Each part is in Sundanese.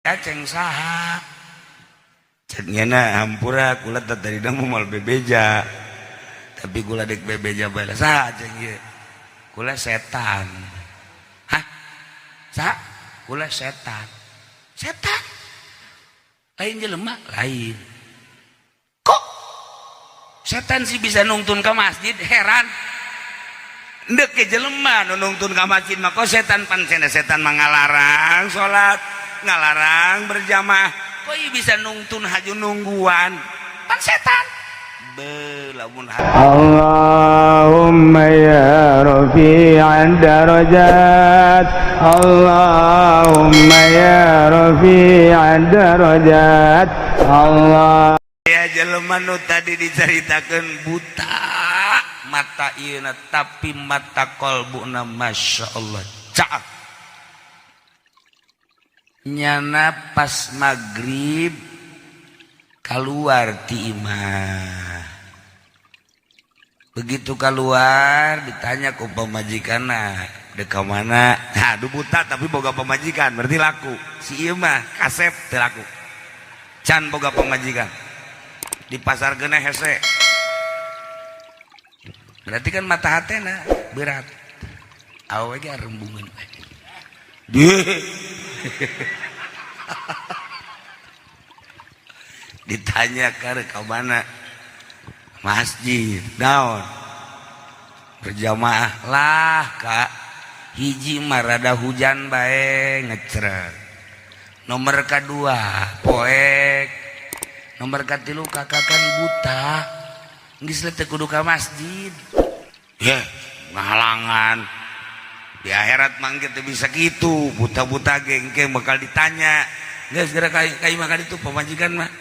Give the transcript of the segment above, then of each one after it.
Aceng saha? Cek nyana hampura kula teh tadina moal bebeja. Tapi kula dek bebeja bae. Saha aceng ieu? Kula setan. Hah? Saha? Kula setan. Setan? Lain jelema? Lain. Kok setan sih bisa nungtun ke masjid? Heran. Ndek ke jelema nu nungtun ka masjid mah, kok setan pan setan mah ngalarang salat, ngalarang berjamaah. Kok ieu bisa nungtun haju nungguan? Pan setan. Be lamun Allahumma ya rafi'ad darajat, Allahumma ya rafi'ad darajat, Allah. Ya jelema nu tadi diceritakeun buta mata ieu, tapi mata kolbuna Masya Allah caak. Nyana pas maghrib keluar ti imah, begitu keluar ditanya ku pamajikanna, "Dek ka mana?" Nah, aduh, buta tapi boga pamajikan berarti laku. Si ieu mah kasep teu laku, can boga pamajikan di pasar geneh hese, berarti kan mata hatena berat. Awewe ge rembungan. Ditanya ke mana? Masjid. Naon? Berjamaah. Lah kak, hiji mah rada hujan bae ngecrek, nomor kedua poek, nomor katilu kakak kan buta, geus teu kudu ka masjid ya ngahalangan. Di akhirat mah kita bisa gitu, buta-buta gengke bakal ditanya. Geus geura ka imah itu pamajikan mah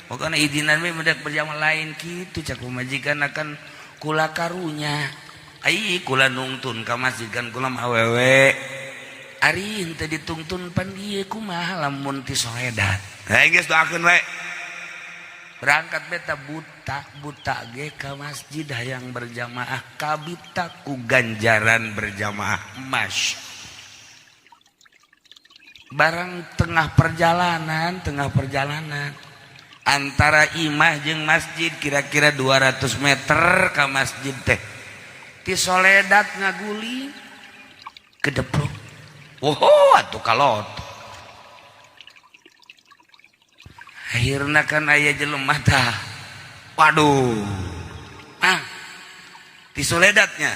pokoknya izinan we mendak berjamaah. Lain kitu cak pamajikan, akan kula karunya ai kula nungtun ka masjid kan kula mah awewe, ari henteu ditungtun pan ieu kumaha lamun ti soledat. Heuh, geus doakeun we. Berangkat beta buta buta ge ke masjid hayang berjamaah, kabita ku ganjaran berjamaah. Mas barang tengah perjalanan antara imah jeung masjid kira-kira 200 meter ke masjid teh, ti soledat ngaguling kedeplok. Oh, atuh kalot. Akhirnya kan aya jelema tah, waduh, ah, ti soledatnya.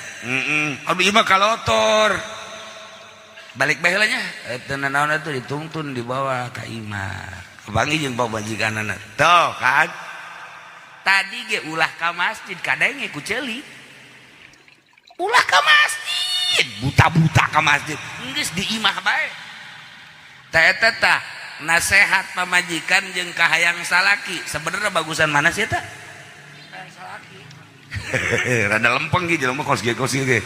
Aduh, ieu mah kalotor, balik bae nya eta. Naon atuh, dituntun dibawa ka imah, kapanggih jeung pamajikanana. Tuh kan tadi ge ulah ka masjid, kadenge ku ceuli ulah ka masjid, buta-buta ka masjid, geus di imah bae. Tah eta tah nasehat pamajikan jeung kahayang salaki sebenarnya bagusan mana sih eta? Salaki rada lempeng gitu jelema kos ge kos ge.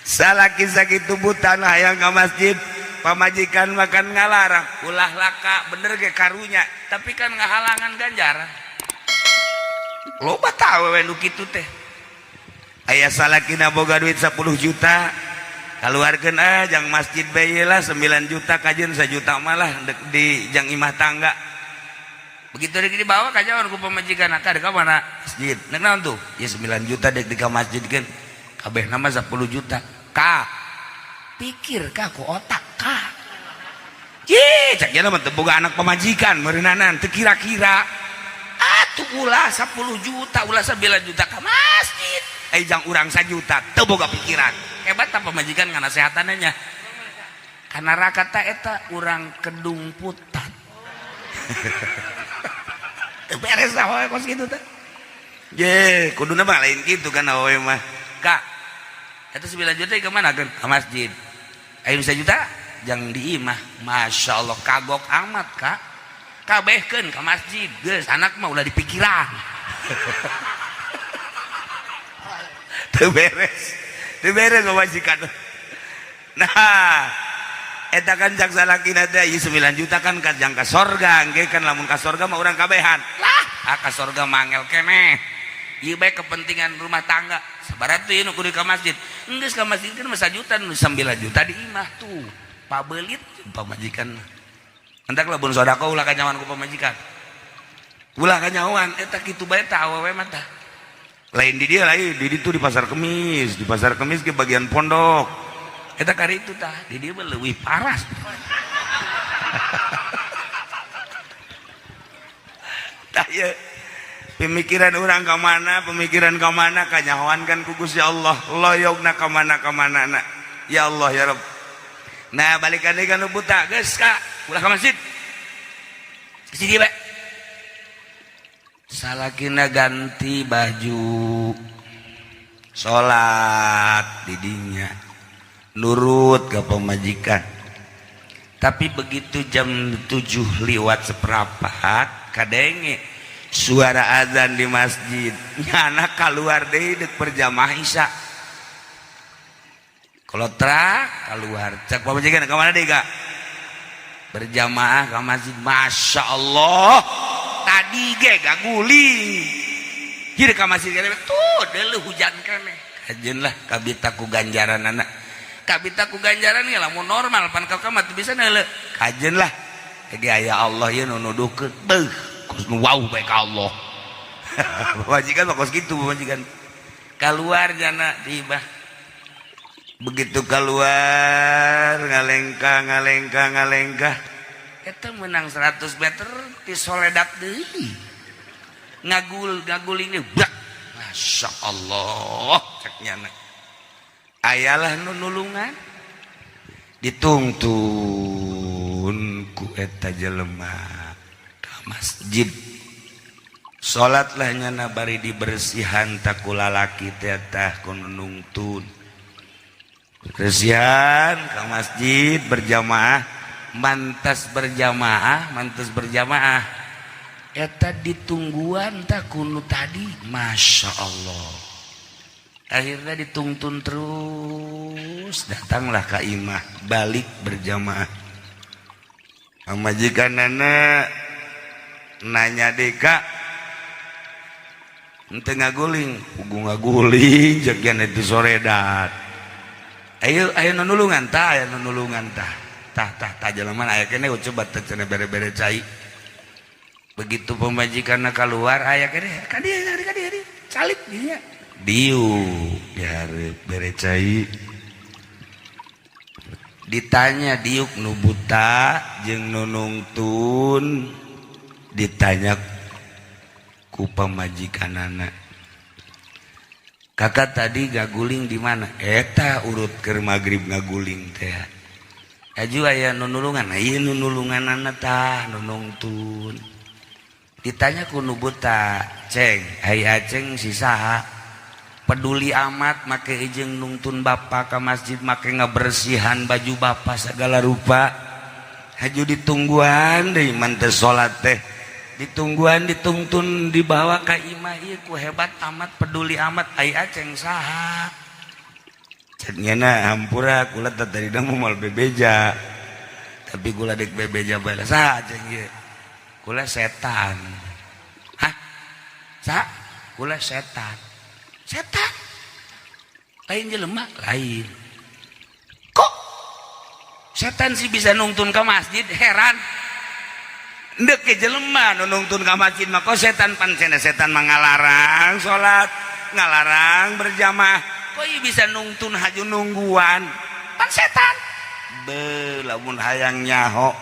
Salaki sakitu buta hayang ka masjid, pamajikan makan ngalarang ulah laka, bener ge karunya tapi kan ngahalangan ganjaran. Loba tah awewe nu kitu teh. Aya salakina boga duit 10 juta, keluarkan, ah, jang masjid bae lah 9 juta, kajeun 1 juta malah di jang imah tangga. Begitu dek dibawa kajawan ku pamajikan, akar ka mana? Masjid. Nek naon tuh ya 9 juta dek di ka masjid kan kabeh nama 10 juta. Ka pikir ka ku otak ka. Ye, cak nya mah teu boga anak pamajikan meureunana teu kira-kira atuh ulah 10 juta, ulah 9 juta ka masjid, eh, jang urang 1 juta teu boga pikiran. Hebat apa pamajikan nganasehatannya karena rakata eta urang kedung putat. Teu beres lah kos kitu teh. Ye, kuduna mah lain kitu kan awewe mah. Kak, eta 9 juta ke mana kan? Ke masjid. Ayo 1 juta jang di imah. Masya Allah kagok amat kak. Kabehkeun ke masjid geus, anak mah ulah dipikiran. Teu beres. Teu beres pamajikan. Nah, eta kan cak salakina teh ieu 9 juta kan ka jang ka sorga, engke kan lamun ka sorga mah urang kabehan. Lah, ah, ka sorga mangel keneh. Ieu bae kepentingan rumah tangga. Sabarat tuh ieu nu kudu ka masjid. Geus ka masjid kan masa juta nu 9 juta di imah tuh. Pabelit pamajikan. Entak lamun sedekah ulah kanyawan ku pamajikan. Ulah kanyawan eta kitu bae tah awewe mah tah. Lain di dia lain, di ditu di Pasar Kemis, di Pasar Kemis ke bagian pondok. Eta kari itu tah, di dia mah leuwih parah. Tah ieu pemikiran orang ke mana, pemikiran ke mana, kanyahoan kan ku Gusti Allah, loyogna ke mana ke mana na. Ya Allah ya Rabb. Nah balikan deui ka nu buta, geus ka, ulah ka masjid. Geus dieu bae. Salakina ganti baju, salat didinya, nurut ke pemajikan. Tapi begitu jam 7:15 kadenge suara azan di masjid, nyana keluar deui deuk berjamaah isya. Kolotrak keluar, cek pamajikan ka mana deui ka? Berjamaah ke masjid. Masya Allah, tadi ge gaguling. Ieu ka masjid keneh tuh deuleu hujan keneh. Kajeun lah kabita ku ganjaran anak. Kabita ku ganjaran ge lamun normal pan ka mah teu bisa neuleu. Kajeun lah. Ge aya Allah ieu nu nuduhkeun. Beuh, kos nu wau bae ka Allah. Pamajikan mah kos kitu pamajikan. Keluar jana di imah. Begitu keluar ngalengkah ngalengkah ngalengkah eta menang 100 meter ti soledat deui. Ngagul ngaguling deui. Bak. Masya Allah cek nyana. Ayalah nu nulungan ditungtun ku eta jelema ka masjid. Salatlah nyana bari dibersihan tak ku lalaki teh tah ku nungtun. Bersihan ke masjid berjamaah, mantas berjamaah, mantas berjamaah. Eta ditungguan tak kunu tadi, Masya Allah. Akhirnya ditungtun terus, datanglah ke imah, balik berjamaah. Pamajikan nana nanya deka, ente ngaguling, pugu ngaguling, jagian itu soredat. Ayo ayo nulungan tah, ayo nulungan tah. Tah tah tah jelema aya keneh coba teh cenah bere-bere cai. Begitu pemajikanna keluar aya keneh ka dieu ka dieu calik dinya. Diuk dihareup bere cai. Ditanya diuk nu buta jeung nu nungtun, ditanya ku pamajikanana. Kakak tadi ngaguling di mana? Eta urut keur magrib ngaguling teh. Aju aya nu nulungan, ieu nu nulunganana tah nu nungtun. Ditanya ku nu buta, "Ceng, ai Aceng si saha?" Peduli amat make jeung nungtun bapak ka masjid, make ngabersihan baju bapak segala rupa. Haju ditungguan deui man teu salat teh. Ditungguan ditungtun dibawa ka imah ieu ku hebat amat peduli amat ai Aceng saha. Cek nyana hampura kula teh tadi mah moal bebeja. Tapi kula dek bebeja bae saha Aceng ieu? Kula setan. Hah? Saha? Kula setan. Setan? Lain jelema? Lain. Kok setan sih bisa nungtun ke masjid? Heran. Ndek ke jelema nu nungtun ka masjid mah kok setan pan cenah setan mah ngalarang salat, ngalarang berjamaah. Kok ieu bisa nungtun haju nungguan? Pan setan. Be lamun hayang nyaho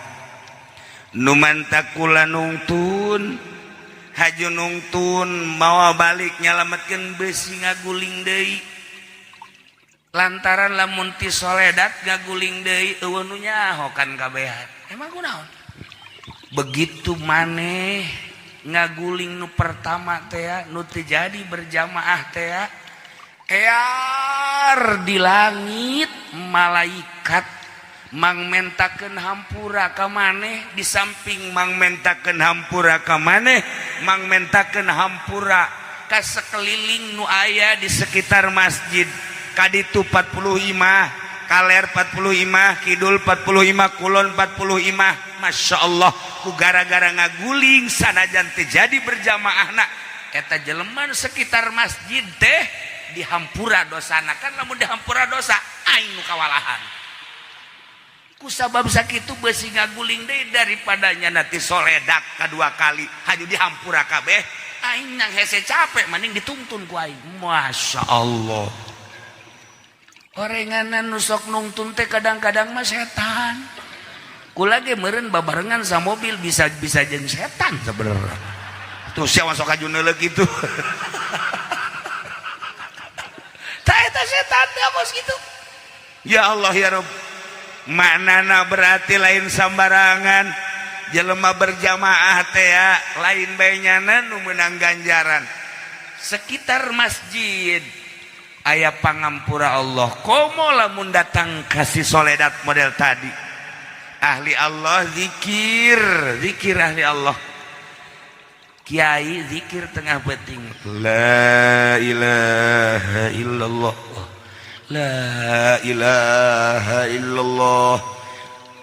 nu mantak kula nungtun haju nungtun mawa balik nyalametkeun besi ngaguling deui. Lantaran lamun ti soledat ngaguling deui eueuh nu nyaho kan kabehan. Emang kunaon? Begitu maneh ngaguling nu pertama teh nu teu jadi berjamaah teh ear di langit malaikat mangmentakeun hampura ka maneh, di samping mangmentakeun hampura ka maneh, mangmentakeun hampura ka sekeliling nu aya di sekitar masjid. Kaditu 40 imah, kaler 40 imah, kidul 40 imah, kulon 40 imah. Masya Allah, ku gara-gara ngaguling sanajan teu jadi berjamaah nak Eta jelema sekitar masjid teh dihampura dosana. Kan lamun dihampura dosa, aing nu kawalahan. Kusabab sakitu beusi ngaguling deui, daripada nanti soledat kedua kali haju dihampura kabeh, aing nang hese capek, mending dituntun ku aing. Masya Allah, orenganan nu sok nungtun teh kadang-kadang mah setan. Kula ge meureun babarengan sama mobil, bisa bisa jeung setan sebenarnya. Tuh, siapa sok aju neuleuh kitu? Tah, eta setan teh bos gitu. Ya Allah, ya Rob. Maknana berarti lain sambarangan jelema berjamaah teh ya, lain bae nyana nu meunang ganjaran. Sekitar masjid aya pangampura Allah. Komo lamun datang kasih soledat model tadi, ahli Allah zikir, zikir ahli Allah, kiai zikir tengah peuting, la ilaha illallah, la ilaha illallah,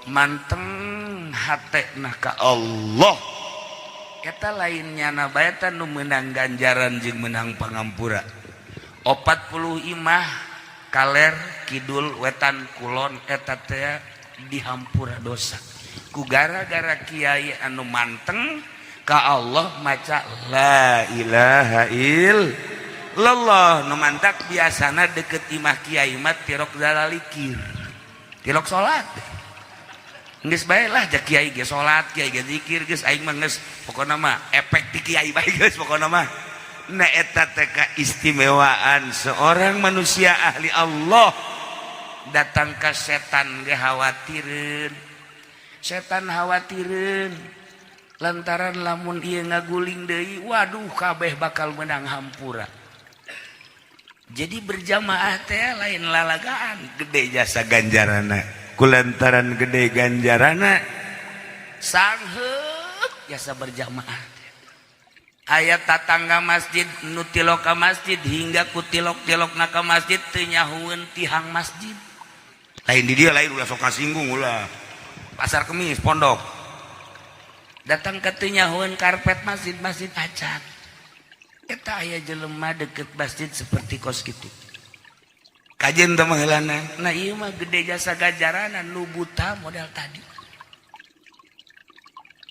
manteng hatena ka Allah. Eta lain nyana bae nu meunang ganjaran jeung meunang pangampura. 40 imah kaler kidul wetan kulon eta teh dihampura dosa ku gara-gara kiai anu manteng ka Allah, maca la ilaha illallah. Nu mantak biasana deket imah kiai mah tirok zalalikir, tirok salat. Geus bae lah, ja kiai ge salat, kiai ge zikir, geus aing mah geus pokona mah efek ti kiai bae geus pokona mah. Nah, eta teh keistimewaan seorang manusia ahli Allah. Datang ke setan ge khawatireun, setan khawatireun lantaran lamun ieu ngaguling deui, waduh, kabeh bakal menang hampura. Jadi berjamaah teh lain lalagaan, gede jasa ganjarana. Kulantaran gede ganjarana, sangheuk jasa berjamaah teh. Aya tatangga masjid nu tilok ka masjid, hingga ku tilok-tilokna ka masjid teu nyahueun tihang masjid. Lain di dia, lain, ulah sok kasinggung, ulah. Pasar Kemis pondok datang ke teu nyahueun karpet masjid, masjid acan. Eta aya jelema deket masjid seperti kos gitu, kajen teh mah. Nah, ieu mah gede jasa ganjarana nu buta model tadi.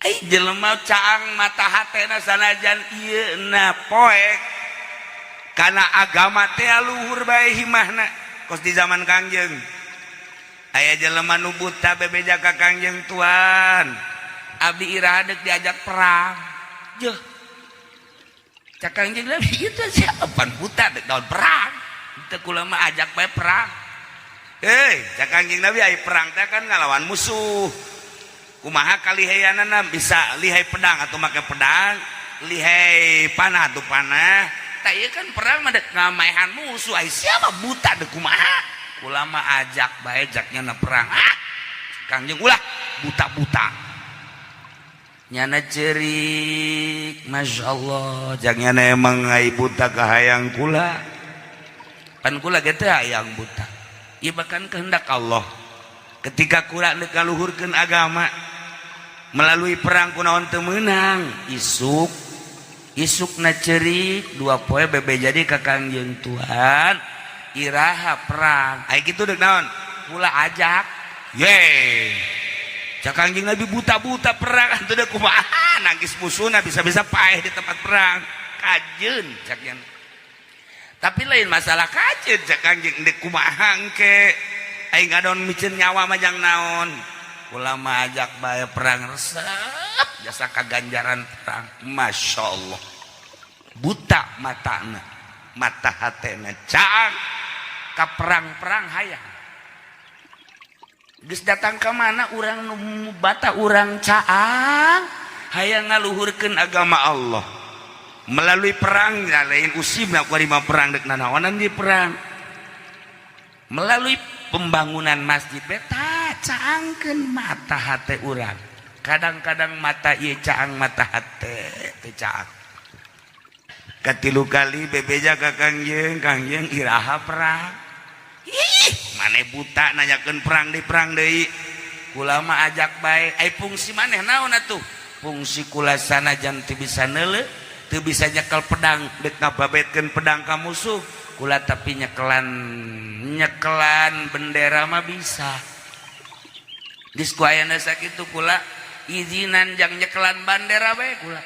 Ai jelema caang mata hatena, sanajan ieu na poek karena agama teh luhur bae himahna. Kos di zaman Kangjeng aya jelema nu buta bebeja ka Kangjeng, "Tuan, abdi iraha deuk diajak perang?" Jeuh, cak Kangjeng Nabi, itu siapa buta dek daun perang? Teu, kula mah ajak bae perang. Hei, cak Kangjeng Nabi, ai perang teh kan ngalawan musuh, kumaha kaliheyanana? Bisa lihai pedang atau make pedang, lihai panah atau panah. Tak, ieu kan perang mah dek ngamaehan musuh, ai siapa buta dek kumaha? Kula mah ajak bae jaknya na perang. Ah, Kangjeng, ulah buta-buta. Nyana cerik, Masya Allah, jangan emang ai buta kahayang kula, pan kula ge teh hayang buta. Ieu bahkan kehendak Allah ketika kula dek ngaluhurkeun agama melalui perang, kunaon teu meunang. Isuk isuk na cerik 2 poe bebe jadi ka Kangjeng, "Tuhan, iraha perang?" Ai kitu dek naon? Kula ajak ye. Cak Kangjeng Nabi, buta-buta perang atuh dek kumaha? Nangkis musuhna, bisa-bisa paeh di tempat perang. Kajeun, cak yang, tapi lain masalah kajeun, cak Kangjeng, dek kumaha engke? Aing ngadon miceun nyawa mah jang naon? Kula mah ajak bae perang, resep jasa kaganjaran perang. Masya Allah, buta matana, mata hatena caang ka perang-perang hayang. Geus datang ke mana urang nu bata, urang caang hayang ngaluhurkeun agama Allah melalui perang. Ya, lain usim kuari mah perang dek nanaonan di perang, melalui pembangunan masjid beta caangkeun mata hate urang. Kadang-kadang mata ieu caang, mata hate teu caang. Katilu kali bebeja ka Kangjeng, "Kangjeng, iraha perang?" "Ih, maneh buta nanyakeun perang di perang deui. Kula mah ajak bae." Ai fungsi maneh naon atuh? Fungsi kula sanajan teu bisa neuleuh, teu Teu bisa nyekel pedang, dek ngababetkeun pedang ka musuh kula, tapi nyekelan nyekelan bendera mah bisa. Geus ku ayana sakitu kula izinan jang nyekelan bandera bae kula.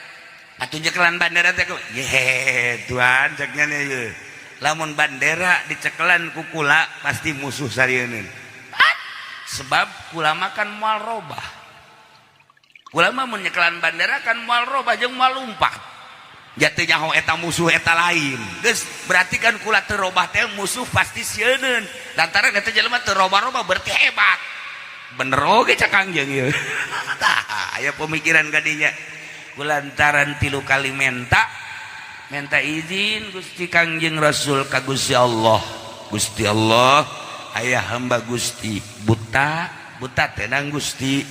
Atuh nyekelan bandera teh ye tuan, ceknya ye, lamun bandera dicekelan ku kula pasti musuh sarieun, sebab kula makan moal robah. Kula mah mun nyekelan bandera kan moal robah jeung moal lumpat, jatuh nyaho eta musuh eta lain. Geus berarti kan kula teu robah teh musuh pasti sieun, lantaran eta jelema teu robah-robah, berarti hebat. Bener oge cak Kangjeng ieu. Tah, aya pemikiran kadinya. Kulantaran tilu kali menta menta izin Gusti Kangjeng Rasul ka Gusti Allah, "Gusti Allah, aya hamba Gusti buta buta tenang Gusti,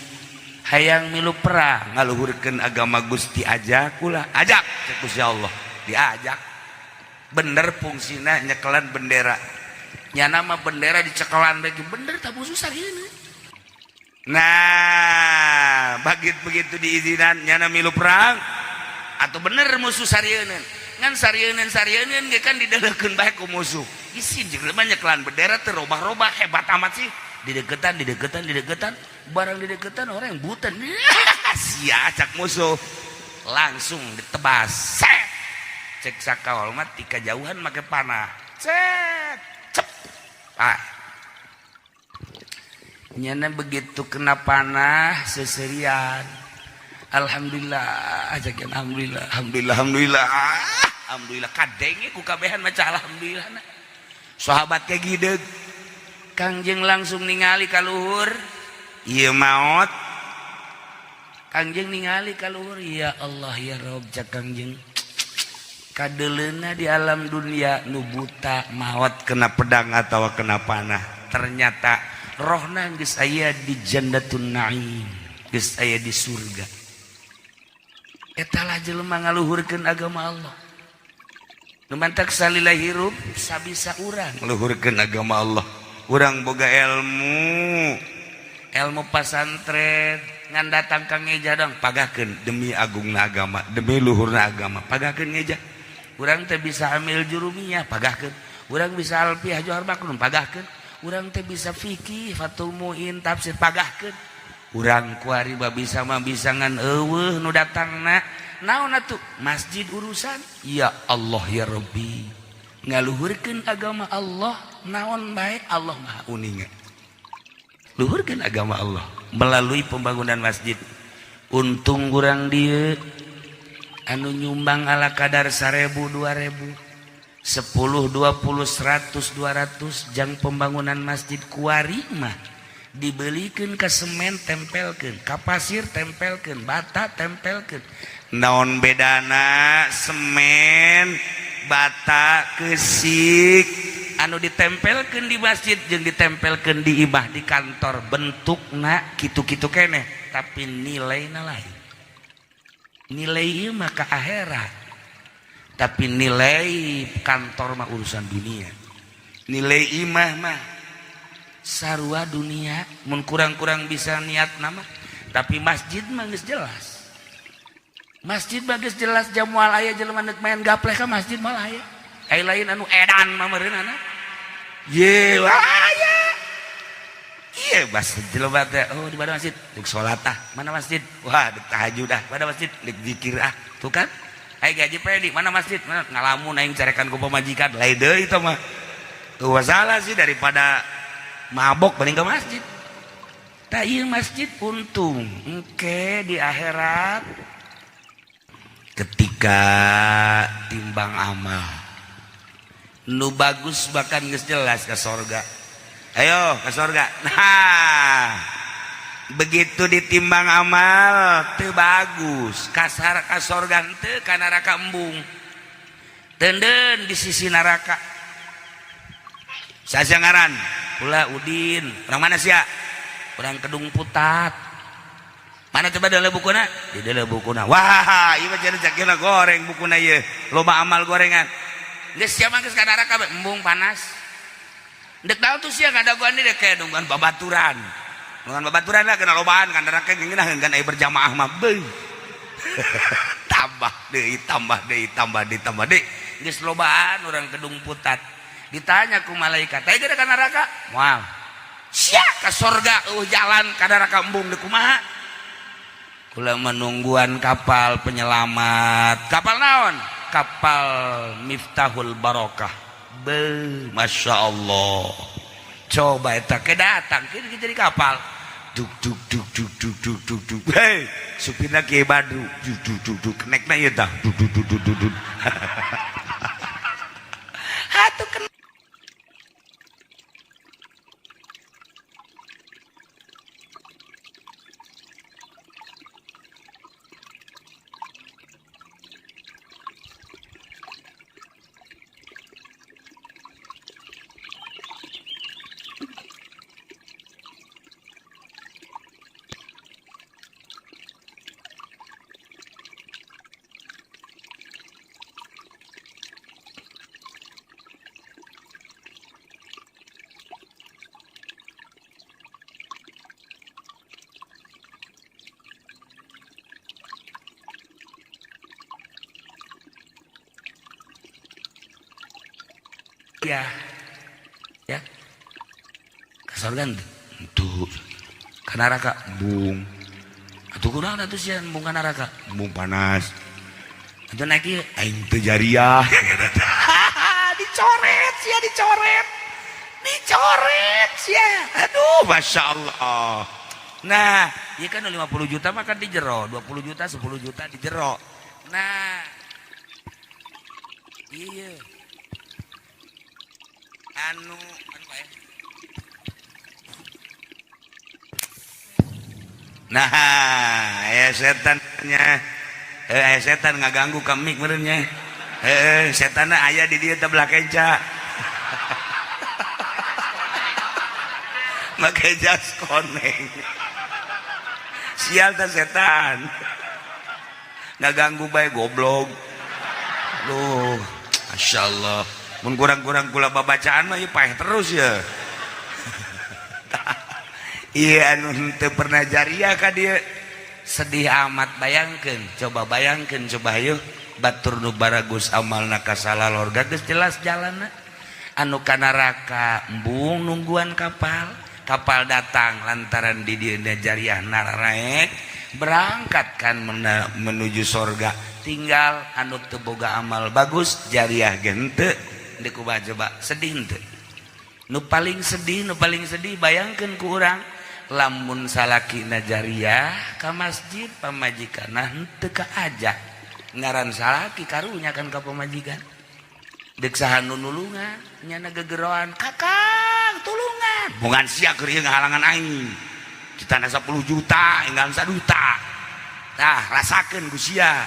hayang milu perang ngaluhurkeun agama Gusti, ajak kula." "Ajak," cek Gusti Allah. Diajak. Bener fungsina nyekelan bendera nyana mah, bendera dicekelan bagi bener tak musuh ini. Nah, begitu begitu diizinan nyana milu perang atau bener musuh sarieun, ngan sarieun sarieun ge kan didelekeun bae ku musuh. Isin jeung nyekelan bendera teu robah-robah, hebat amat sih. Dideketan, dideketan, dideketan, barang dideketan orang yang buta sia, cak musuh, langsung ditebas. Set, cek sakaol mah ti kajauhan make panah, cet cep. Ah, nyana begitu kena panah seserian, "Alhamdulillah," aja. "Alhamdulillah, alhamdulillah, alhamdulillah, alhamdulillah." Kadenge ku kabehan maca alhamdulillah. Nah, sahabat kayak gideg. Kangjeng langsung ningali ka luhur, ieu maot. Kangjeng ningali ka luhur, "Ya Allah, ya Rob," cak Kangjeng, "kadeleuna di alam dunia nu buta maot kena pedang atau kena panah, ternyata rohna geus aya di Jannatun Naim, geus aya di surga." Eta lah jelema ngaluhurkeun agama Allah. Nu mantak salila hirup sabisa urang ngaluhurkeun agama Allah. Urang boga ilmu, ilmu pasantren, ngan datang ka ngeja dong, pagahkeun demi agungna agama, demi luhurna agama, pagahkeun ngeja. Urang teh bisa amil jurumiyah, pagahkeun. Urang bisa alfiah, johar maknun, pagahkeun. Urang teh bisa fikih, Fathul Muin, tafsir, pagahkeun. Urang kuari bisa mah bisa, ngan eueuh nu datangna. Naon atuh masjid urusan? Ya Allah, ya Rabbi, ngaluhurkeun agama Allah naon bae, Allah Maha uninga. Luhurkeun agama Allah melalui pembangunan masjid. Untung kurang dia anu nyumbang ala kadar 1000, 2000, 10, 20, 100, 200 jang pembangunan masjid. Kuari mah dibelikan ke semen tempelkan, ka pasir tempelkan, bata tempelkan. Naon bedana semen, bata, kesik anu ditempelkan di masjid jeung ditempelkan di imah, di kantor? Bentukna kitu-kitu keneh, tapi nilainya lain. Nilai ieu mah ka akhirat, tapi nilai kantor mah urusan dunia. Nilai imah mah sarua dunia mun kurang-kurang bisa niat nama, tapi masjid mah geus jelas. Masjid mah geus jelas, jam moal aya jelema neuk main gapleh ka masjid, moal aya. Ai lain anu edan mah meureun ye aya. Iya, bas jelema teh, "Oh, di mana masjid? Dek salat ah." "Mana masjid?" "Wah, dek tahajud ah." "Mana masjid?" "Dek zikir ah." Tuh kan. Ai gaji pedi, "Mana masjid?" "Mana?" "Ngalamun aing, carekan ku pamajikan." Lain deui itu mah. Tuh salah sih, daripada mabok mending ke masjid. Tak, iya, masjid untung engke di akhirat ketika timbang amal, nu bagus bahkan geus jelas ke sorga. Ayo ke sorga. Nah, begitu ditimbang amal teu bagus, kasar ka sorga teu, ka neraka embung. Tenden di sisi neraka. "Saha ngaran?" "Kula Udin." "Orang mana sia?" "Orang Kedung Putat." "Mana coba dalam bukuna?" Di dalam bukuna. "Wah, ieu mah jadi cakina goreng bukuna ieu. Loba amal gorengan. Geus sia mah geus ka neraka, embung panas. Dek daun tuh sia ngadaguan dek kayak nungguan babaturan. Nungguan babaturan lah kena lobaan ka neraka, ngeunaheun kan aya berjamaah mah beuh." Tabrak. Tambah deui, tambah deui, tambah deui, tambah deui. Geus lobaan urang Kedung Putat. Ditanya ku malaikat, "Teh ka neraka?" Moal. Sia ka sorga eueuh jalan ka neraka embung deui kumaha? Kula menungguan kapal penyelamat. Kapal naon? Kapal Miftahul Barokah. Be, Masya Allah. Coba eta ke datang ke jadi kapal. Duk duk duk duk duk duk duk duk. Hei, supirna Kiai Badru. Duk duk duk duk. Kenekna ieu tah. Duk duk duk duk duk duk. Atuh kena. Ya, ya, ke surga tuh, ke neraka bung. Atuh kunaon atuh sia embung ka neraka? Embung panas. Atuh naik ieu aing teu jariah. Dicoret sia, dicoret. Dicoret sia. Aduh, Masya Allah. Nah, ieu kan 50 juta mah kan di jero, 20 juta, 10 juta di jero. Nah, iya. Anu, anu ya. Nah, ya setannya, setan ngaganggu kami meureunnya. Setanna aya di dieu teh belah kenca. Make jas koneng. Sial teh setan. Ngaganggu bae goblok. Duh, Masya Allah. Mun kurang-kurang kula babacaan mah ieu paeh terus ya. Iya, anu teu pernah jariah ka dieu. Sedih amat bayangkeun, coba bayangkeun, coba hayu batur nu baragus amalna ka salalorga geus jelas jalanna. Anu ka neraka embung nungguan kapal, kapal datang lantaran di dieu jariah naraek berangkat kan menuju sorga. Tinggal anu teu boga amal bagus jariah gente deuk kumaha coba sedih henteu. Nu paling sedih, nu paling sedih bayangkeun ku urang lamun salakina jariah ka masjid pamajikanna henteu kaajak. Ngaran salaki karunya kan ka pamajikan. Deuk saha nu nulungan nyana gegeroan kakang tulungan. Bungan sia keur ieu ngahalangan aing. Citana 10 juta enggal 1 juta. Tah rasakeun ku sia.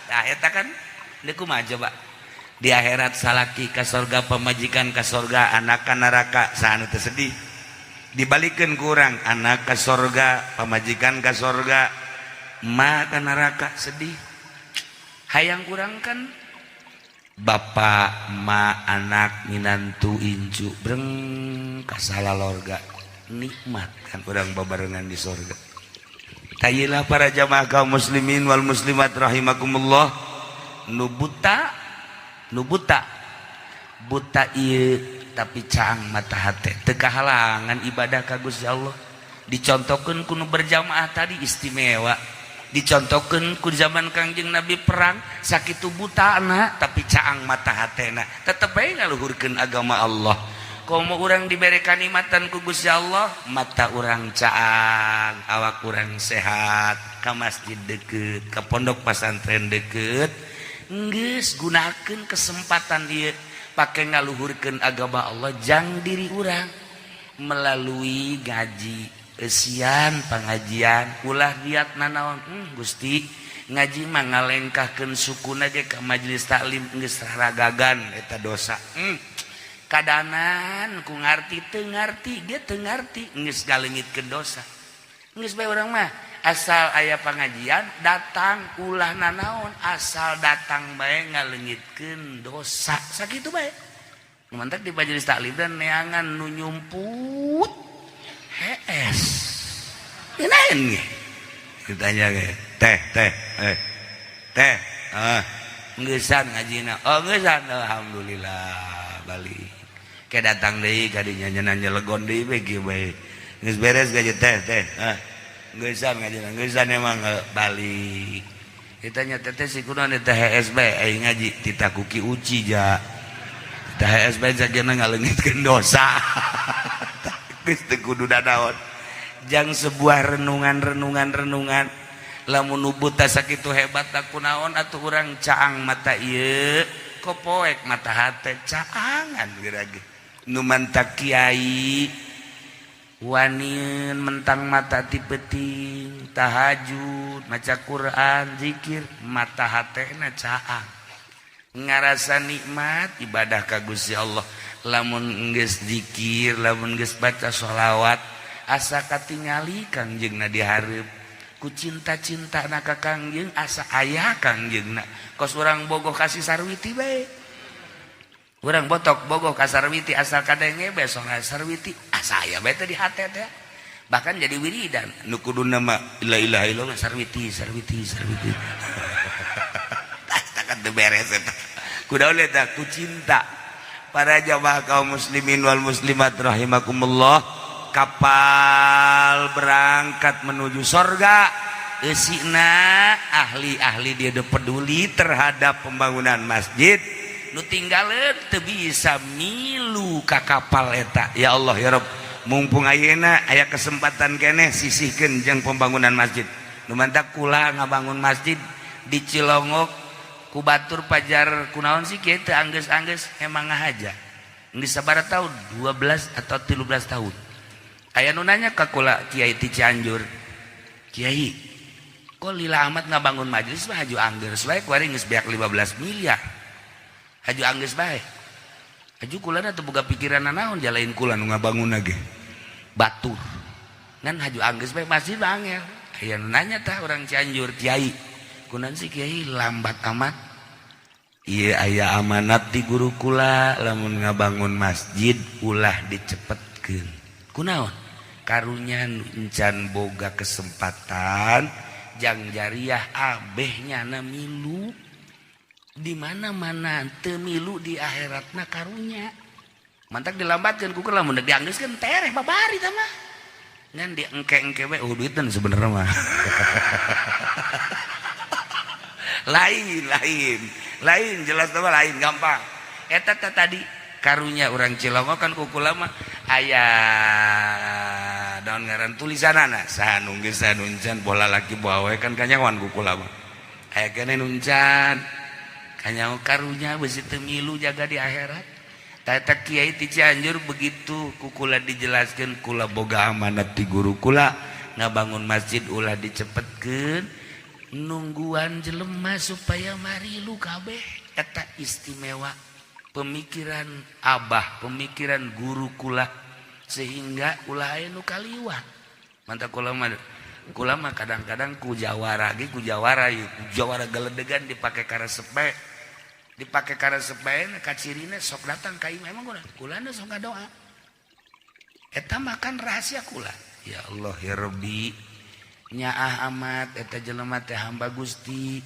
Tah eta kan deuk kumaha coba. Di akhirat salaki ka sorga, pamajikan ka sorga, anak ka neraka, saha nu teu sedih. Dibalikeun ku urang, anak ka sorga, pamajikan ka sorga, emak ka neraka, sedih. Hayang kurang kan bapak, emak, anak, minantu, incu, breng ka salalorga. Nikmat kan urang babarengan di sorga. Tayilah para jamaah kaum muslimin wal muslimat rahimakumullah. Nu buta, nu buta, buta ieu tapi caang mata hate teu kahalangan ibadah ka Gusti Allah. Dicontohkeun ku nu berjamaah tadi istimewa. Dicontohkeun ku zaman Kangjeng Nabi perang sakitu butana tapi caang mata hatena tetep bae ngaluhurkeun agama Allah. Komo urang dibere kanikmatan ku Gusti Allah, mata urang caang, awak urang sehat, ka masjid deket, ka pondok pesantren deket, geus gunakeun kesempatan ieu pake ngaluhurkeun agama Allah jang diri urang melalui ngaji eusian pengajian ulah niat nanaon. Gusti ngaji mah ngalengkahkeun sukuna ge ka majelis taklim geus ragagan eta dosa. Kadanan ku ngarti teu ngarti ge teu ngarti geus galeungitkeun dosa. Geus bae urang mah asal aya pengajian datang ulah nanaon asal datang bae ngaleungitkeun dosa sakitu bae. Mantak di majelis taklim dan neangan nu nyumput hees. Dinain ge. Ditanya ge, teh teh teh. Ah, ngeusan ngajina. Oh, ngeusan, alhamdulillah balik. Ke datang deui ka dinya nyeunah nyelegon deui we kieu bae. Geus beres gaji teh teh. Ah, ngeusan ngajina, ngeusan emang balik. Ditanya teteh si kunaon teh HSB aing ngaji tita kuki uci ja. Tita HSB jagena ngaleungitkeun dosa. Geus teu kudu dadaon. Jang sebuah renungan-renungan-renungan lamun nu buta sakitu hebat tak kunaon atuh urang caang mata ieu kopoek mata hate caangan geura ge. Nu mantak kiai wanin mentang mata ti peuting tahajud maca Quran zikir mata hatena caang ngarasa nikmat ibadah ka Gusti Allah lamun geus zikir lamun geus baca sholawat asa katingali Kangjengna di hareup ku cinta-cinta na ka Kangjeng asa aya Kangjengna kos urang bogoh kasih Sarwiti bae urang botok bogoh ka Sarwiti asal kadenge bae sok Sarwiti asa aya bae teh di hate teh bahkan jadi wiridan nu kuduna mah la ilaha illallah Sarwiti Sarwiti Sarwiti tah kan teu beres eta kudaon eta ku cinta. Para jamaah kaum muslimin wal muslimat rahimakumullah, kapal berangkat menuju sorga eusina ahli-ahli dia peduli terhadap pembangunan masjid nu tinggaleun teu bisa milu ka kapal eta. Ya Allah ya Rabb, mumpung ayeuna aya kesempatan keneh sisihkeun jeung pembangunan masjid. Nu mantak kula ngabangun masjid di Cilongok ku batur pajar kunaon sih kieu teu anggeus-anggeus emang ngahaja geus sabaraha tahun 12 atau 13 tahun. Aya nu nanya ka kula kiai ti Cianjur, kiai kok lila amat ngabangun majelis mah haju anggeus bae kuari geus beak 15 miliar haju anggeus bae haju kulana teu boga pikiran naon jalain kula nu ngabangun ge batur ngan haju anggeus bae masjid mah angel. Aya nu nanya tah orang Cianjur, kiai kunaon sih kiai lambat amat? Ieu aya amanat di guru kula lamun ngabangun masjid ulah dicepetkeun. Kunaon? Karunya encan boga kesempatan jang jariah abehnya na milu di mana-mana teu milu di akhiratna karunya mantak dilambatkeun ku lamun deuk dianggeuskeun tereh babari tah mah ngan di engke-engke we oh duiteun sebenarnya mah. Lain lain lain jelas mah lain gampang eta teh tadi karunya urang Cilongok kan ku kula mah aya daun ngaran tulisanana saha nu geus saha nu encan bola laki bawa we kan kanyawan ku kula mah aya keneh nu encan kanyawa karunya beusi teu milu jaga di akhirat. Tata kiai ti Cianjur begitu ku kula dijelaskeun kula boga amanat ti guru kula ngabangun masjid ulah dicepetkeun nungguan jelema supaya marilu kabeh eta istimewa pemikiran abah pemikiran guru kula sehingga ulah aya nu kaliwat mantap kula mah kadang-kadang ku jawara ge ku jawara ieu ku jawara geledegan dipake karesep dipake karesep bae kacirina sok datang ka imah emang kula kulana sok ngadoa eta makan rahasia kula. Ya Allah ya Rabbi nyaah amat eta jelema teh hamba Gusti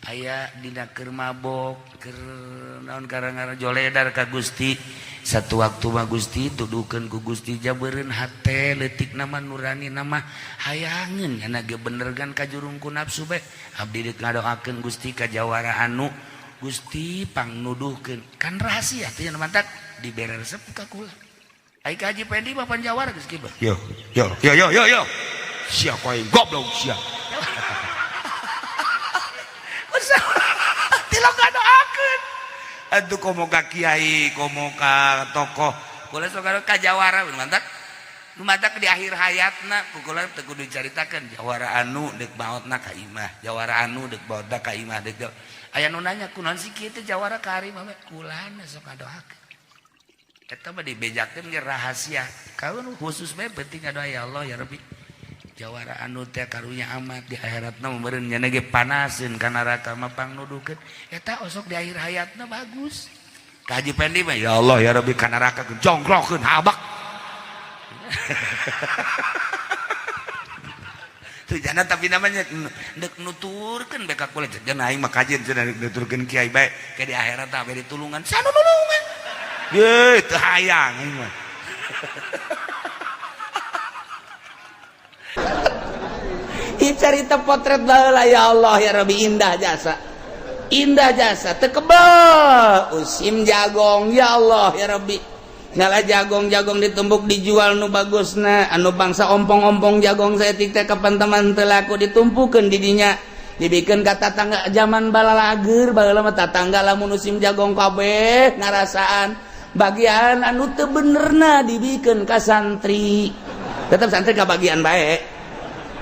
aya dina keur mabok keur naon karang-karang joledar ka Gusti satu waktu mah Gusti tuduhkeun ku Gusti jabeureun hate leutik nama nurani nama hayangeun nya ge bener gan ka jurung ku nafsu bae abdi deuk ngadoakeun Gusti ka jawara anu Gusti pangnuduhkeun kan rahasia teh mantak dibere resep ka kula. Ai ka Haji Pendi mah panjawara geus kieu. Yo yo yo yo yo yo sia koe goblok sia. Tilok ngadoakeun atuh komo ka kiai komo ka tokoh kula sok ka jawara mantak nu mantak di akhir hayatna ku kula teu kudu dicaritakeun jawara anu deuk maotna ka imah jawara anu deuk maotna ka imah deuk aya nu nanya kunaon sih kieu teh jawara ka ari mah kulana sok ngadoakeun eta mah dibejakeun ge rahasia kaun khusus bae penting ngadoa ya Allah ya Rabbi jawara anu teh karunya amat di akhiratna meureun nya ge panaseun ka neraka mah pangnuduhkeun eta osok di akhir hayatna bagus. Ka Haji Pendi mah ya Allah ya Rabbi ka neraka jongkrokeun habak. Kitu jana tapi namanya ndek nuturkeun bae ka kula jana aing mah kajeun cenah nuturkeun kiai bae ke di akhirat tah bari tulungan sanu nulungan. Ye teu hayang aing mah. Carita potret baheula ya Allah ya Rabbi indah jasa. Indah jasa teu kebel usim jagong ya Allah ya Rabbi. Ngala jagong-jagong ditumbuk dijual nu bagusna anu bangsa ompong-ompong jagong saeutik teh kapan teman teu laku ditumpukeun di dinya dibikeun ka tatangga zaman balalager baheula mah tatangga lamun musim jagong kabeh ngarasaan bagian anu teu benerna dibikeun ka santri tetep santri ka bagian bae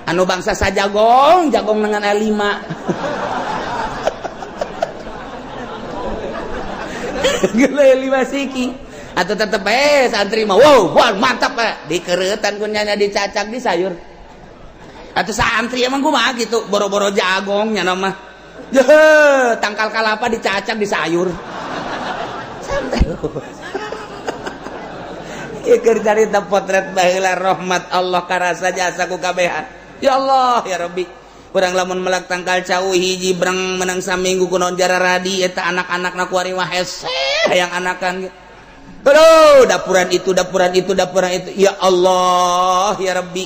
anu bangsa sajagong jagong dengan 5 gele 5 siki atau tetep santri mah wow, wah mantap pak dikeretan kunyanya dicacak di sayur atau santri emang kumaha gitu boro-boro jagongnya nama jeh tangkal kalapa dicacak di sayur santai ieu keur carita potret baheula rahmat Allah karasa jasa ku kabehan ya Allah ya Rabbi urang lamun melak tangkal cau hiji breng menang saminggu kunaon jararadi eta anak-anakna kuari mah hese hayang anakan gitu. Aduh, dapuran itu, dapuran itu, dapuran itu. Ya Allah, ya Rabbi.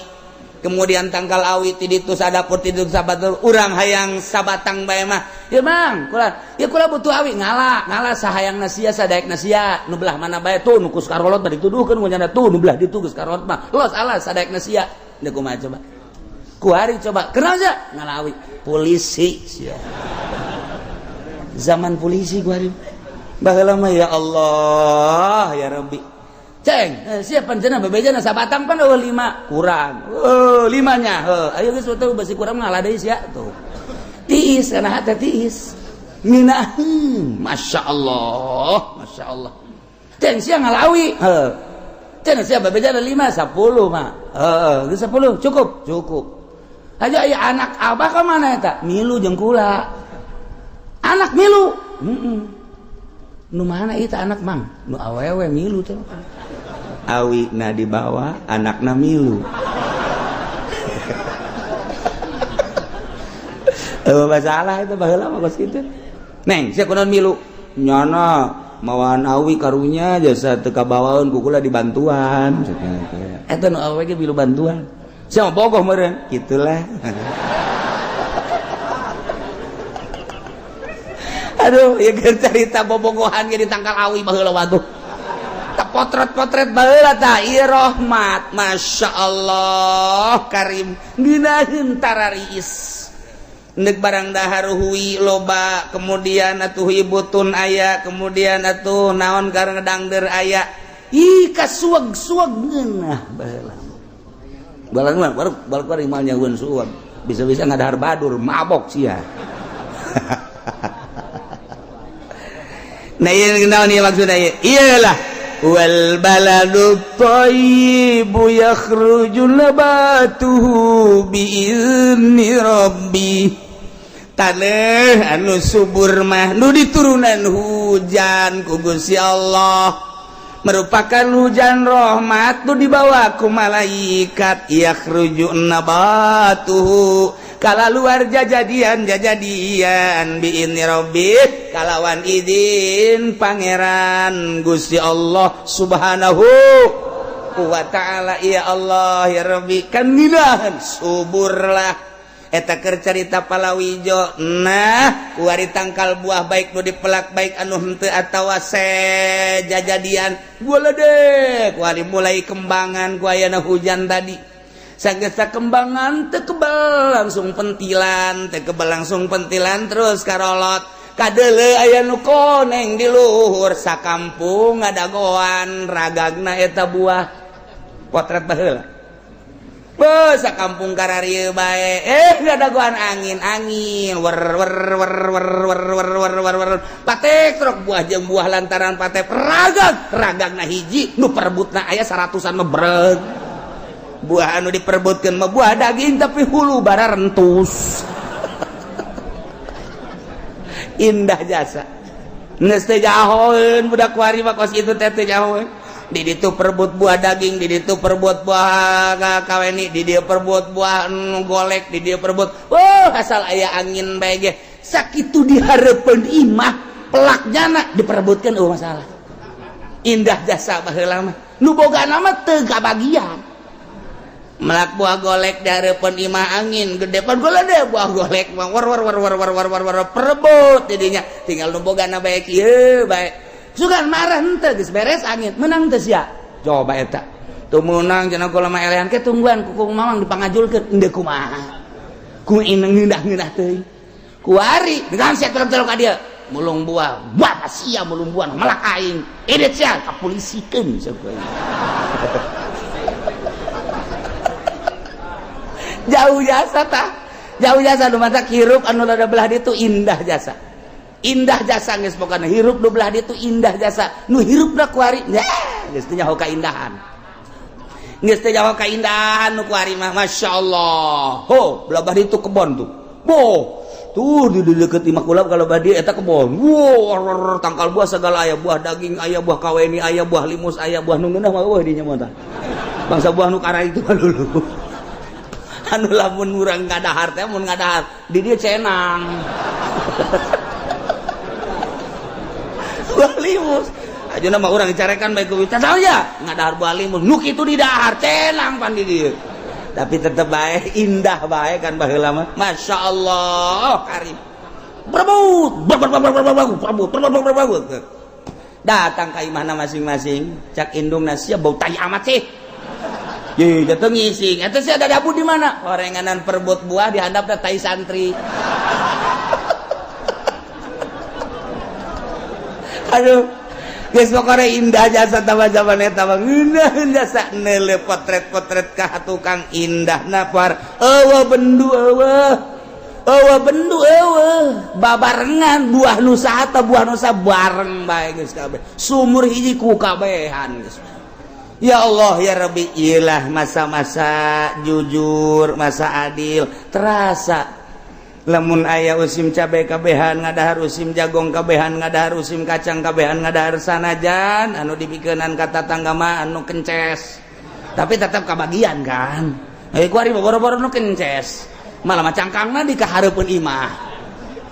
Kemudian tangkal awi ti ditu sadapur ti ditu sabatur urang hayang sabatang bae mah. Ya Mang, kula, ya kula butuh awi ngala, ngala sahayang sia sadaek sia. Nu belah mana bae tuh nu kus karolot bari dituduhkeun ku nyana tuh nu belah ditu geus karolot mah. Los alas sadaek sia. Deuk kumaha coba. Kuari coba, kenal sia ngala awi. Polisi sia. Zaman polisi kuari. Baheula mah ya Allah ya Rabbi. Ceng, siapa cenah bebejana sabatang pan eueuh 5 kurang. Heuh limanya heuh. Ayo geus teu besi kurang ngalah deui sia tuh. Tiis kana hate tiis. Ngeunaheun, masyaallah, masyaallah. Ceng sia ngalawi heuh. Ceng sia bebejana 5 10 mah. Heuh, geus 10 cukup, cukup. Aja aya anak abah ka mana eta? Milu jeung kula. Anak milu. Heeh. Nu mana itu anak mang nu awewe milu teh awi na dibawa anakna milu masalah itu baheula mah kos kitu neng sia kunaon milu nyana mawaan awi karunya jasa teu kabawaeun ku kula dibantuan eta nu awewe ge milu bantuan sia mah bogoh meureun kitulah. Aduh, ya cerita bobogohan ge ditangkal awi baheula waduh. Tah potret-potret baheula tah ieu rahmat, masyaallah karim ngeunaheun tarariis. Neuk barang dahar hui loba, kemudian atuh butun aya, kemudian atuh naon karena dangder aya. Ih kasueg-sueg ngeunah baheula. Balang mah baru mah nyahueun sueg. Bisa-bisa ngadahar badur mabok sia. Nah iya kenal nih maksudnya iyalah wal baladu thayyibu yakhruju nabatuhu biizni rabbi taneuh anu subur mah nu diturunan hujan ku Gusti Allah merupakan hujan rahmat nu dibawa ku malaikat yakhruju nabatuhu kala luar jajadian jajadian biizni rabbi kalawan izin pangeran Gusti Allah subhanahu wa ta'ala. Ya Allah ya Rabbi kan nginahan suburlah eta keur carita palawijo. Nah kuari tangkal buah baik nu dipelak baik anu henteu atawa sejajadian bola deh kuari mulai kembangan ku ayana hujan tadi sagesa kembangan teu kebal langsung pentilan teu kebal langsung pentilan terus karolot kadeuleu aya nu koneng di luhur sakampung ngadagoan ragagna eta buah potret baheula beuh sakampung kararieu bae ngadagoan angin angin wer wer wer wer wer wer wer wer wer patek truk buah jeung buah lantaran patek ragag ragagna hiji nu perebutna aya 100-an mah breg buah anu diperebutkan mah buah daging tapi hulu bara rentus. Indah jasa geus teu jahoeun budak kuari mah kos kitu teh teu jahoeun. Di ditu perebut buah daging, di ditu perebut buah kaweni, di dieu perebut buah nu golek, di dieu perebut. Wah, asal aya angin bae ge sakitu di hareupeun imah pelak jana diperebutkeun, euweuh masalah. Indah jasa baheula mah. Nu boga mah teu kabagian. Melak buah golek di hareupeun imah, angin gede pan golek buah golek mah war war war war war war war war perebut didinya. Tinggal nu bogana bae kieu bae. Sugan marah henteu, geus beres angin menang teu sia. Coba eta. Teu meunang cenah kula mah, elehan ke tungguan ku mamang dipangajulkeun endeu kumaha. Ku ineng ngeunah-ngeunah teuing. Kuari dengan sia turun ka dieu mulung buah. Buah sia mulung buah melak aing. Edit sia kapolisikeun sia. Jauh jasa tah. Jauh jasa nu matak hirup anu rada belah ditu indah jasa. Indah jasa geus pokona hirup nu belah ditu indah jasa. Nu hirupna kuari geus teu nyaho kaindahan. Geus teu nyaho kaindahan nu kuari mah, masyaallah. Ho, belah ditu kebon tuh. Boh, tuh di deket imah kula kalau belah dieu eta kebon. Wow, tangkal buah segala aya, buah daging aya, buah kaweni aya, buah limus aya, buah nu ngeunah mah eueuh dinya mah tah. Bangsa buah nu kara itu mah dulu. Anu lamun urang ngadahar teh, mun ngadahar di dieu cenang. Buah limus aja nama urang dicarekan bae ku tahu ya ngadahar buah limus nu kitu di dahar cenang pan di dieu. Tapi tetep bae indah bae kan baheula mah. Masyaallah karim. Berebut, berebut, berebut, berebut. Datang ka imahna masing-masing, cak indungna, sia bau tai amat sih. Ye, jatuh ngising. Eta sih ada dabu di mana? Orenganan perebut buah di handapna tai santri. Aduh, geus pokona indah jasa tambah zaman eta mah ngeunaheun jasa neuleuh potret-potret ka tukang indahna par eueuh bendu eueuh. Eueuh bendu eueuh. Babarengan buah nusa atau buah nusa bareng bae geus kabeh. Sumur hiji ku kabehan geus. Ya Allah ya Rabbi, iyalah masa-masa jujur, masa adil terasa. Lamun aya usim cabai kabehan ngadahar, usim jagong kabehan ngadahar, usim kacang kabehan ngadahar, sanajan anu dipikeunan ka tatangga mah anu kences. Tapi tetap kabagian kan. Kuari boro-boro nu kences. Malah mah cangkangna di kahareupeun imah.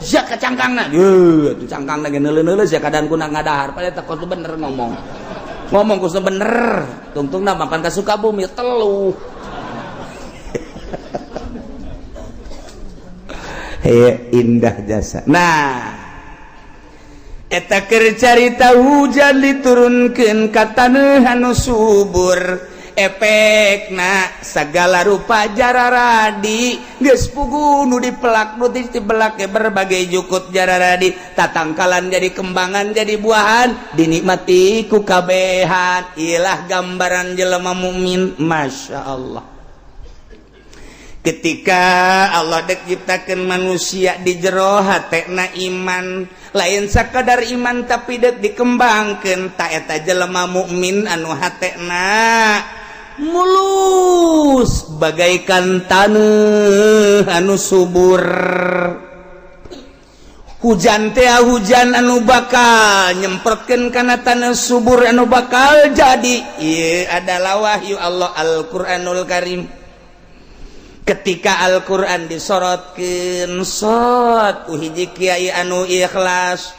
Sia ka cangkangna. Yeuh, atuh cangkangna ge neuleuh-neuleuh sia kadan kuna ngadahar. Padahal teh kudu bener ngomong. Ngomong kudu bener. Tungtungna mapan ka Sukabumi telu. Hei, indah jasa. Nah, eta keur carita hujan diturunkeun ka taneuh anu subur, efekna segala rupa jararadi geus pugu nu dipelak nu dibelak berbagai jukut jararadi, tatangkalan jadi kembangan jadi buahan dinikmati ku kabehan. Ilah gambaran jelema mukmin, masya Allah. Ketika Allah dek ciptakan manusia di jero hatena iman, lain sakadar iman tapi dek dikembangkan tak eta jelema mukmin anu hatena mulus bagaikan taneuh anu subur. Hujan teh hujan anu bakal nyemprotkeun kana taneuh subur anu bakal jadi. Ieu adalah wahyu Allah Al-Qur'anul Karim. Ketika Al-Qur'an disorotkeun sot ku hiji kiai anu ikhlas,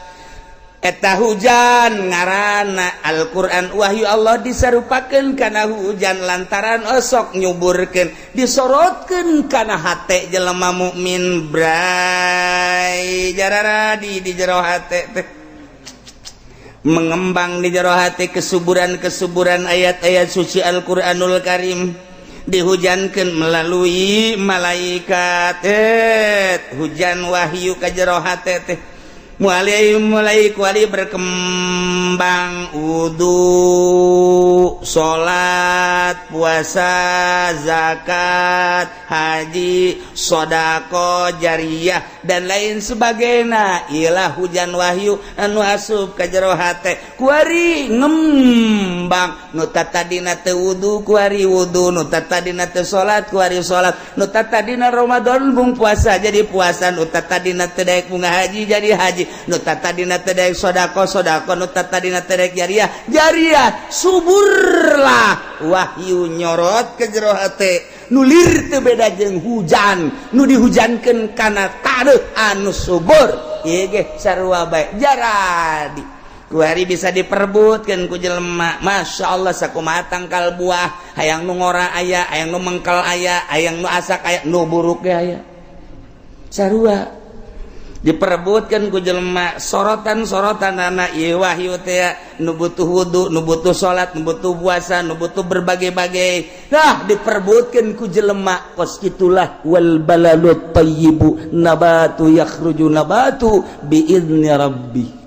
eta hujan ngaranna Al-Qur'an wahyu Allah disarupakeun kana hujan lantaran osok nyuburkeun disorotkeun kana hate jelema mukmin, bray jararadi di jero hate teh mengembang di jero hate kesuburan-kesuburan ayat-ayat suci Al-Qur'anul Karim dihujankan melalui malaikat. Hujan wahyu ka jero hate teh mulai mulai kuali berkembang wudu, salat, puasa, zakat, haji, sodako jariah dan lain sebagainya. Ilah hujan wahyu anu asup ka jero hate kuari ngembang. Nu tadina teu wudu kuari wudu, nu tadina teu salat kuari salat, nu tadina Ramadan bung puasa jadi puasa, nu tadina teu daek bunga haji jadi haji. Nu tadina teu daek sodako, sodako. Nu tadina teu daek jariah, jariah. Suburlah wahyu nyorot ke jero hate, nu lir teu beda jeung hujan nu dihujankeun kana taneuh anu subur. Ieu ge sarua bae jaradi. Kuari bisa diperebutkan ku jelema. Masya Allah, sakumaha tangkal buah, hayang nu ngora aya, hayang nu mengkel aya, hayang nu asak aya, nu buruk ge aya. Sarua diperebutkan ku jelema sorotan-sorotan anak ieu wahyu teh, nu butuh wudu, nu butuh salat, nu butuh puasa, nu butuh berbagai-bagai. Nah, diperebutkan ku jelema kos kitulah. Wal baladut thayyibu nabatu yakhruju nabatu bi idzni rabbi.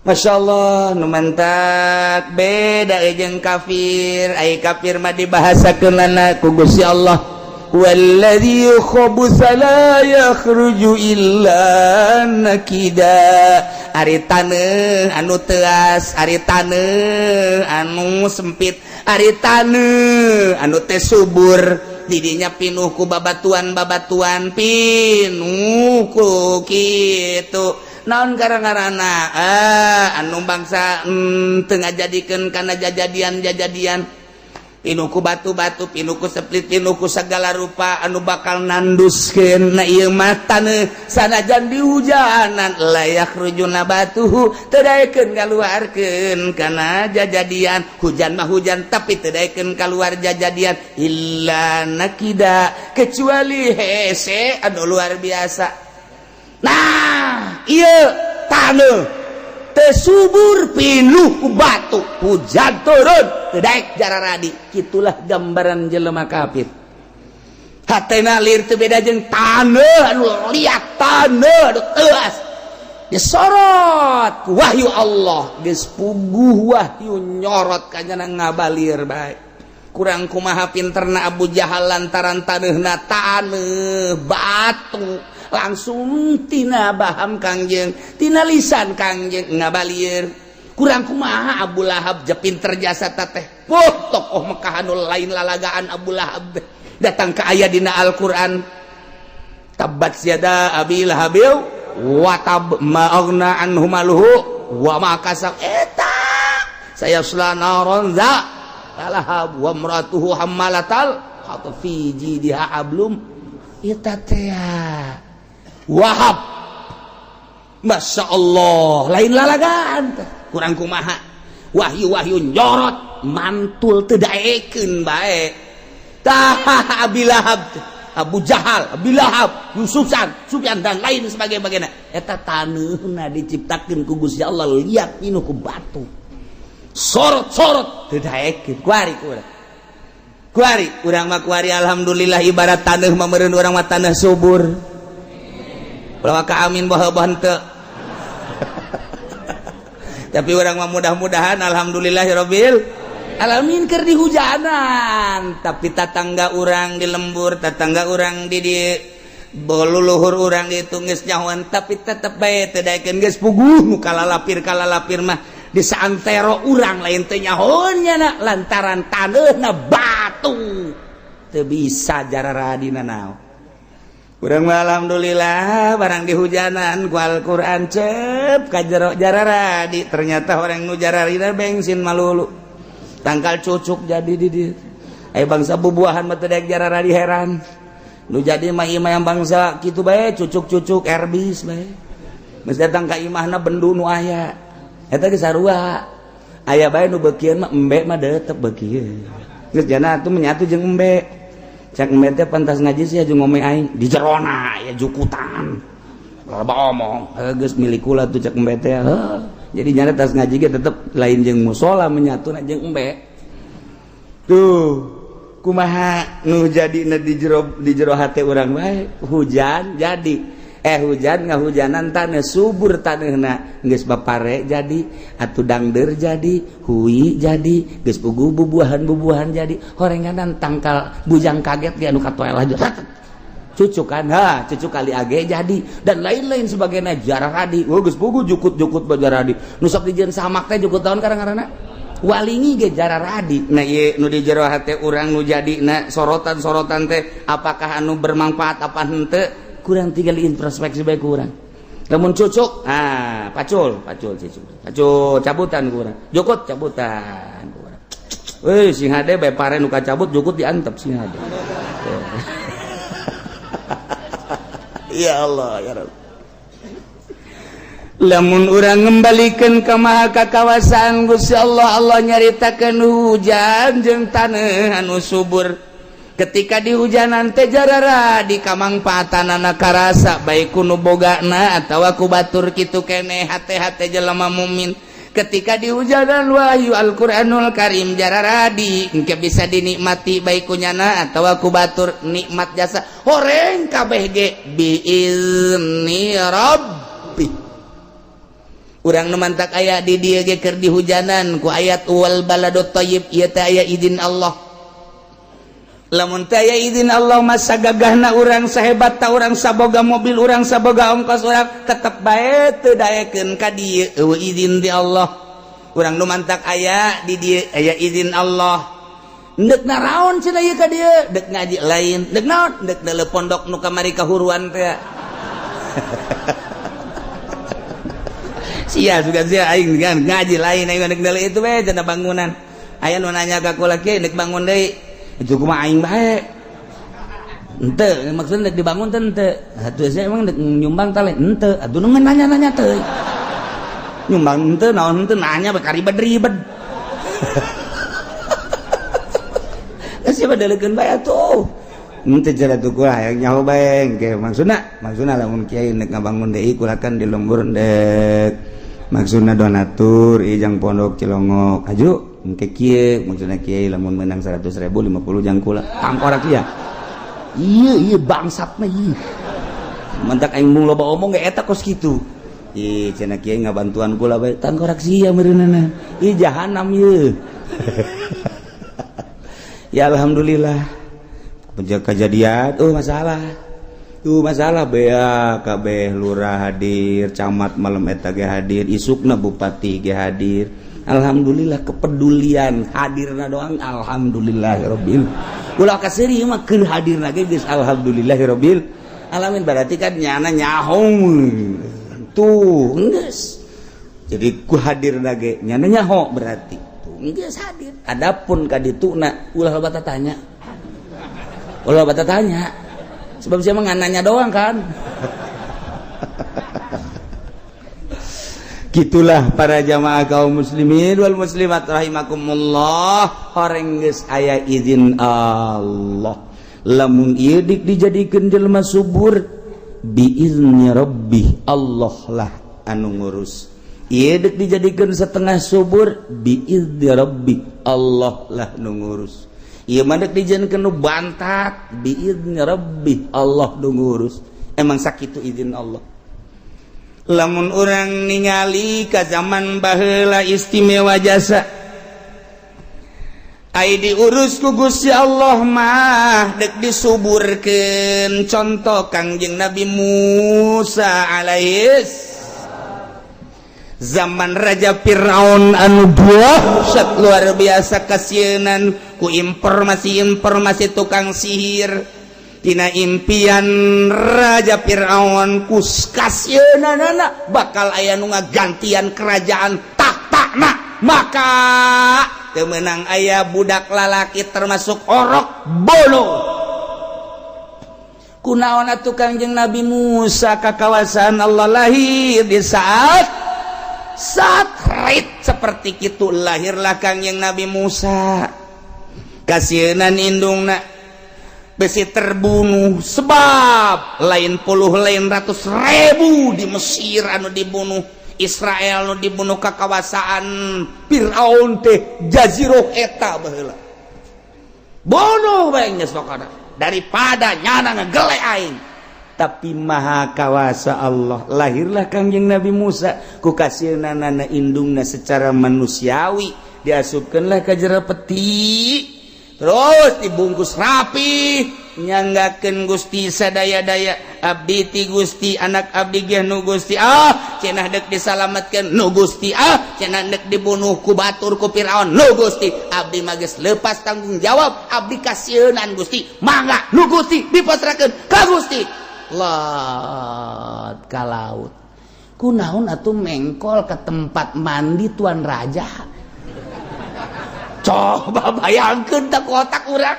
Masya Allah, nu mantak beda jeung kafir. Ai kafir mah dibahasakeunana ku Gusti Allah, walladzi khabutsa la yakhruju illa nakida. Ari taneuh anu teuas, ari taneuh anu sempit, ari taneuh anu teh subur, didinya pinuh ku babatuan-babatuan, pinuh ku kitu. Naon gara-garana? Ah, anu bangsa teu ngajadikeun kana jajadian-jajadian, pinuh ku batu-batu, pinuh ku seplit, pinuh ku segala rupa anu bakal nanduskeun. Na ieu mah taneuh sanajan dihujanan, la yakhruju nabatuhu, teu daekeun ngaluarkeun kana jajadian. Hujan mah hujan, tapi teu daekeun kaluar jajadian, illa nakida, kecuali hese anu luar biasa. Nah, ieu taneuh teu subur, pinuh ku batu, hujan turun teu daek jararadi. Kitulah gambaran jelema kafir, hatena lir teu beda jeung taneuh anu liat, taneuh anu teuas. Disorot ku wahyu Allah, geus puguh wahyu nyorot kanyana ngabalir bae. Kurang kumaha pinterna Abu Jahal, lantaran taneuhna taneuh batu, langsung tina baham Kangjeng, tina lisan Kangjeng ngabalir. Kurang kumaha Abu Lahab je pinter jasa teh. Puh, tokoh Mekah anu lain lalagaan Abu Lahab teh. Datang ke ayat dina Al-Qur'an, tabbat yada abi lahabil wa tab ma aghna anhu maluhu wa ma kasab, eta sayasla naron za lahab wa imratuhu hammalatal hatab fi jidiha hablum. Eta teh Wahab, Masya Allah, lain lalagaan teh. Kurang kumaha wahyu-wahyu nyorot mantul teu daekeun bae. Tah, Abi Lahab teh, Abu Jahal, Abi Lahab, Yusufan, Sufyan, dan lain sebagainya, eta taneuhna diciptakeun ku Gusti Allah liat, pinuh ku batu, sorot-sorot teu daekeun. Kuari urang, kuari urang mah, kuari alhamdulillah ibarat taneuh mah meureun urang mah taneuh subur. Ulah ka amin baha henteu, tapi urang mah mudah-mudahan alhamdulillahirabbil alamin keur dihujanan. Tapi tatangga urang di lembur, tatangga urang di luluhur urang itu geus nyahoan, tapi tetep bae teu daekeun. Geus puguh nu kalalapir kalalapir mah di saantero urang lain teu nyahoan nya lantaran taneuhna batu, teu bisa jararadina naon. Urang mah alhamdulillah barang dihujanan ku Al-Qur'an cep ka jero jararadi. Ternyata orang nu jararina bensin malulu, tangkal cucuk jadi di dieu. Eh, bangsa bubuahan mah teu daek jararadi, heran. Nu jadi mah imah yang bangsa kitu bae, cucuk-cucuk erbis bae. Geus datang ka imahna bendu nu aya eta ge sarua aya bae. Nu beukieun mah embe mah tetep beukieun, geus jana atuh menyatu jeung embe. Cek embe teh, "Pantas ngaji sih aja ngome aing di jerona ya jukutan, loba omong." Heuh, geus milik kula tuh, cek embe teh. Heuh, jadi nyana tas ngaji ge tetep lain jeung musola, menyatu jeung embe tuh. Kumaha nu jadi di jero hate urang bae, hujan jadi hujan ngahujanan tanah subur, tanahna geus bapare jadi atuh, dangder jadi, hui jadi, geus puguh bubuahan bubuahan jadi horenganan. Tangkal bujang kaget ge anu katoel aja cucuk kan, ha cucuk kali age jadi, dan lain-lain sebagainya jararadi. Oh, geus puguh jukut-jukut bajaradi nu sok dijieun samak teh jukut tahun karang-karana walingi ge jararadi. Nah, ieu nu di jero hate urang nu jadi na sorotan-sorotan teh apakah anu bermanfaat apa henteu? Kurang tinggal introspeksi bae kurang. Lamun cucuk, ah, pacul, pacul cicuk. Pacul cabutan ku urang. Jukut cabutan ku urang. Weh, sing hade bae pare nu kacabut jukut diantep sing hade. Ya Allah, ya Rabb. Lamun urang ngembalikan ke maha kakawasaan Gusti Allah, Allah nyaritakeun hujan jeung taneuh anu subur. Ketika di hujanan teh jarara di kamangpaatanana karasa baik ku nu bogana atawa ku batur kitu keneh hate-hate jelema mukmin. Ketika di hujanan wahyu Al-Qur'anul Karim jararadi engke bisa dinikmati baik ku nyana atawa ku batur nikmat jasa horeng kabeh ge biizni rabbi. Urang nu mantak aya di dieu ge keur dihujanan ku ayat wal baladut thayyib ieu teh aya izin Allah. Lamun teh aya izin Allah masa gagahna urang sahebat ta urang saboga mobil urang saboga ongkos urang tetep bae teu daekeun ka dieu eueuh izin di Allah. Urang nu mantak aya di dieu aya izin Allah. Ndek naraon cenah ieu ka dieu? Dek ngaji lain, dek naon? Dek deuleu pondok nu kamari kahuruan teh. Sia sudah sia aing kan ngaji lain aing dek deuleu itu bae cenah bangunan. Aya nu nanya ka kula kieu dek bangun deui. Itu kumaha aing bae. Henteu maksudna dek dibangun teh henteu. Atuh sia emang dek nyumbang tah lain henteu. Atuh nu nanya-nanya teh. Nyumbang henteu naon henteu nanya bae karibet-ribet. Sia badaleukeun bae atuh. Henteu cara tuh kula hayang nyaho bae engke maksudna maksudna lamun kiai nek ngabangun deui kula kan di lembur dek maksudna donatur ijang pondok Cilongok aju engke kieu maksudna kiai lamun menang 100.000 50 jang kula tangkorak ieu ieu ieu bangsatna ieu mantak aing mung loba omong ge eta kos kitu ih cenah kiai ngabantuan kula bae tangkorak sia meureunana ih jahanam ieu. Ya alhamdulillah kejadian oh masalah tuh masalah bea kabeh lurah hadir camat malam eta ge hadir isukna bupati ge hadir. Alhamdulillah kepedulian hadirna doang alhamdulillahirabbil ulah kaseuri mah keur hadirna ge geus alhamdulillahirabbil alamin berarti kan nyana nyaho tuh geus jadi ku hadirna ge nyana nyaho berarti tuh geus hadir. Adapun ka dituna ulah loba tanya ulah bata tanya sebab siapa nanya doang kan. Gitulah para jamaah kaum muslimin wal muslimat rahimakumullah. Horeng geus aya izin Allah lamun ieu dik dijadikeun jelema subur biizni rabbi Allah lah anu ngurus. Ieu dik dijadikeun setengah subur biizni rabbi Allah lah nu ngurus. Ieu mah dek dijadikeun nu bantat biizni rabbi Allah nu ngurus. Emang sakitu izin Allah. Lamun urang ningali ka zaman baheula istimewa jasa ai diurus ku Gusti Allah mah dek disuburkeun. Contoh Kangjeng Nabi Musa alaihis zaman Raja Fir'aun anu dahsyat luar biasa kasieunan ku informasi-informasi tukang sihir tina impian Raja Fir'aun ku kasieunanana bakal aya nu ngagantian kerajaan tahtana maka teu meunang aya budak lalaki termasuk orok bolo. Kunaon atuh Kangjeng Nabi Musa ka kawasan Allah lahir di saat saat seperti itu lahirlah Kangjeng Nabi Musa kasieunan indungna besi terbunuh sebab lain puluh lain ratus ribu di Mesir anu dibunuh Israel nu dibunuh ke kawasaan Fir'aun teh jaziroh eta baheula bunuh bae geus pokona daripada nyana ngegele aing. Tapi maha kawasa Allah lahirlah Kangjeng Nabi Musa ku kasieunana indungna secara manusiawi diasupkeunlah ka jero peti terus dibungkus rapi nyanggakeun Gusti sadaya-daya abdi ti Gusti anak abdi ge nu Gusti ah cenah dek disalametkeun nu Gusti ah cenah dek dibunuh ku batur ku Firaun nu Gusti abdi mah geus lepas tanggung jawab abdi kasieunan Gusti mangga nu Gusti dipasrahkeun ka Gusti. Lot ka laut Kunaon atuh mengkol ke tempat mandi tuan raja? Coba bayangkeun tak otak urang.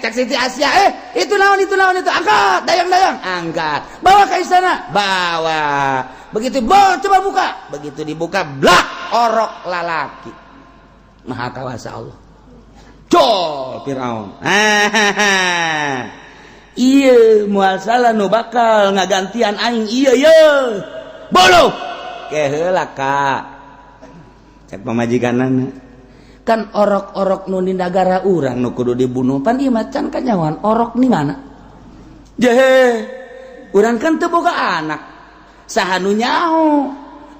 Cek Siti Asia, itu naon, itu naon, itu angkat, dayang-dayang, angkat, bawa ke istana, bawa. Begitu bawa, coba buka, begitu dibuka, blak, orok lalaki. Maha kawasa Allah. Col Firaun. Iya, moal salah nu bakal ngagantian aing, iya ye. Bolo. Keheula ka. Cek pamajikanana. Kan orok-orok nu di nagara urang nu kudu dibunuh, pan ieu mah can kanyawan orok di mana? Jehe, urang kan teu boga anak. Saha nu nyaho?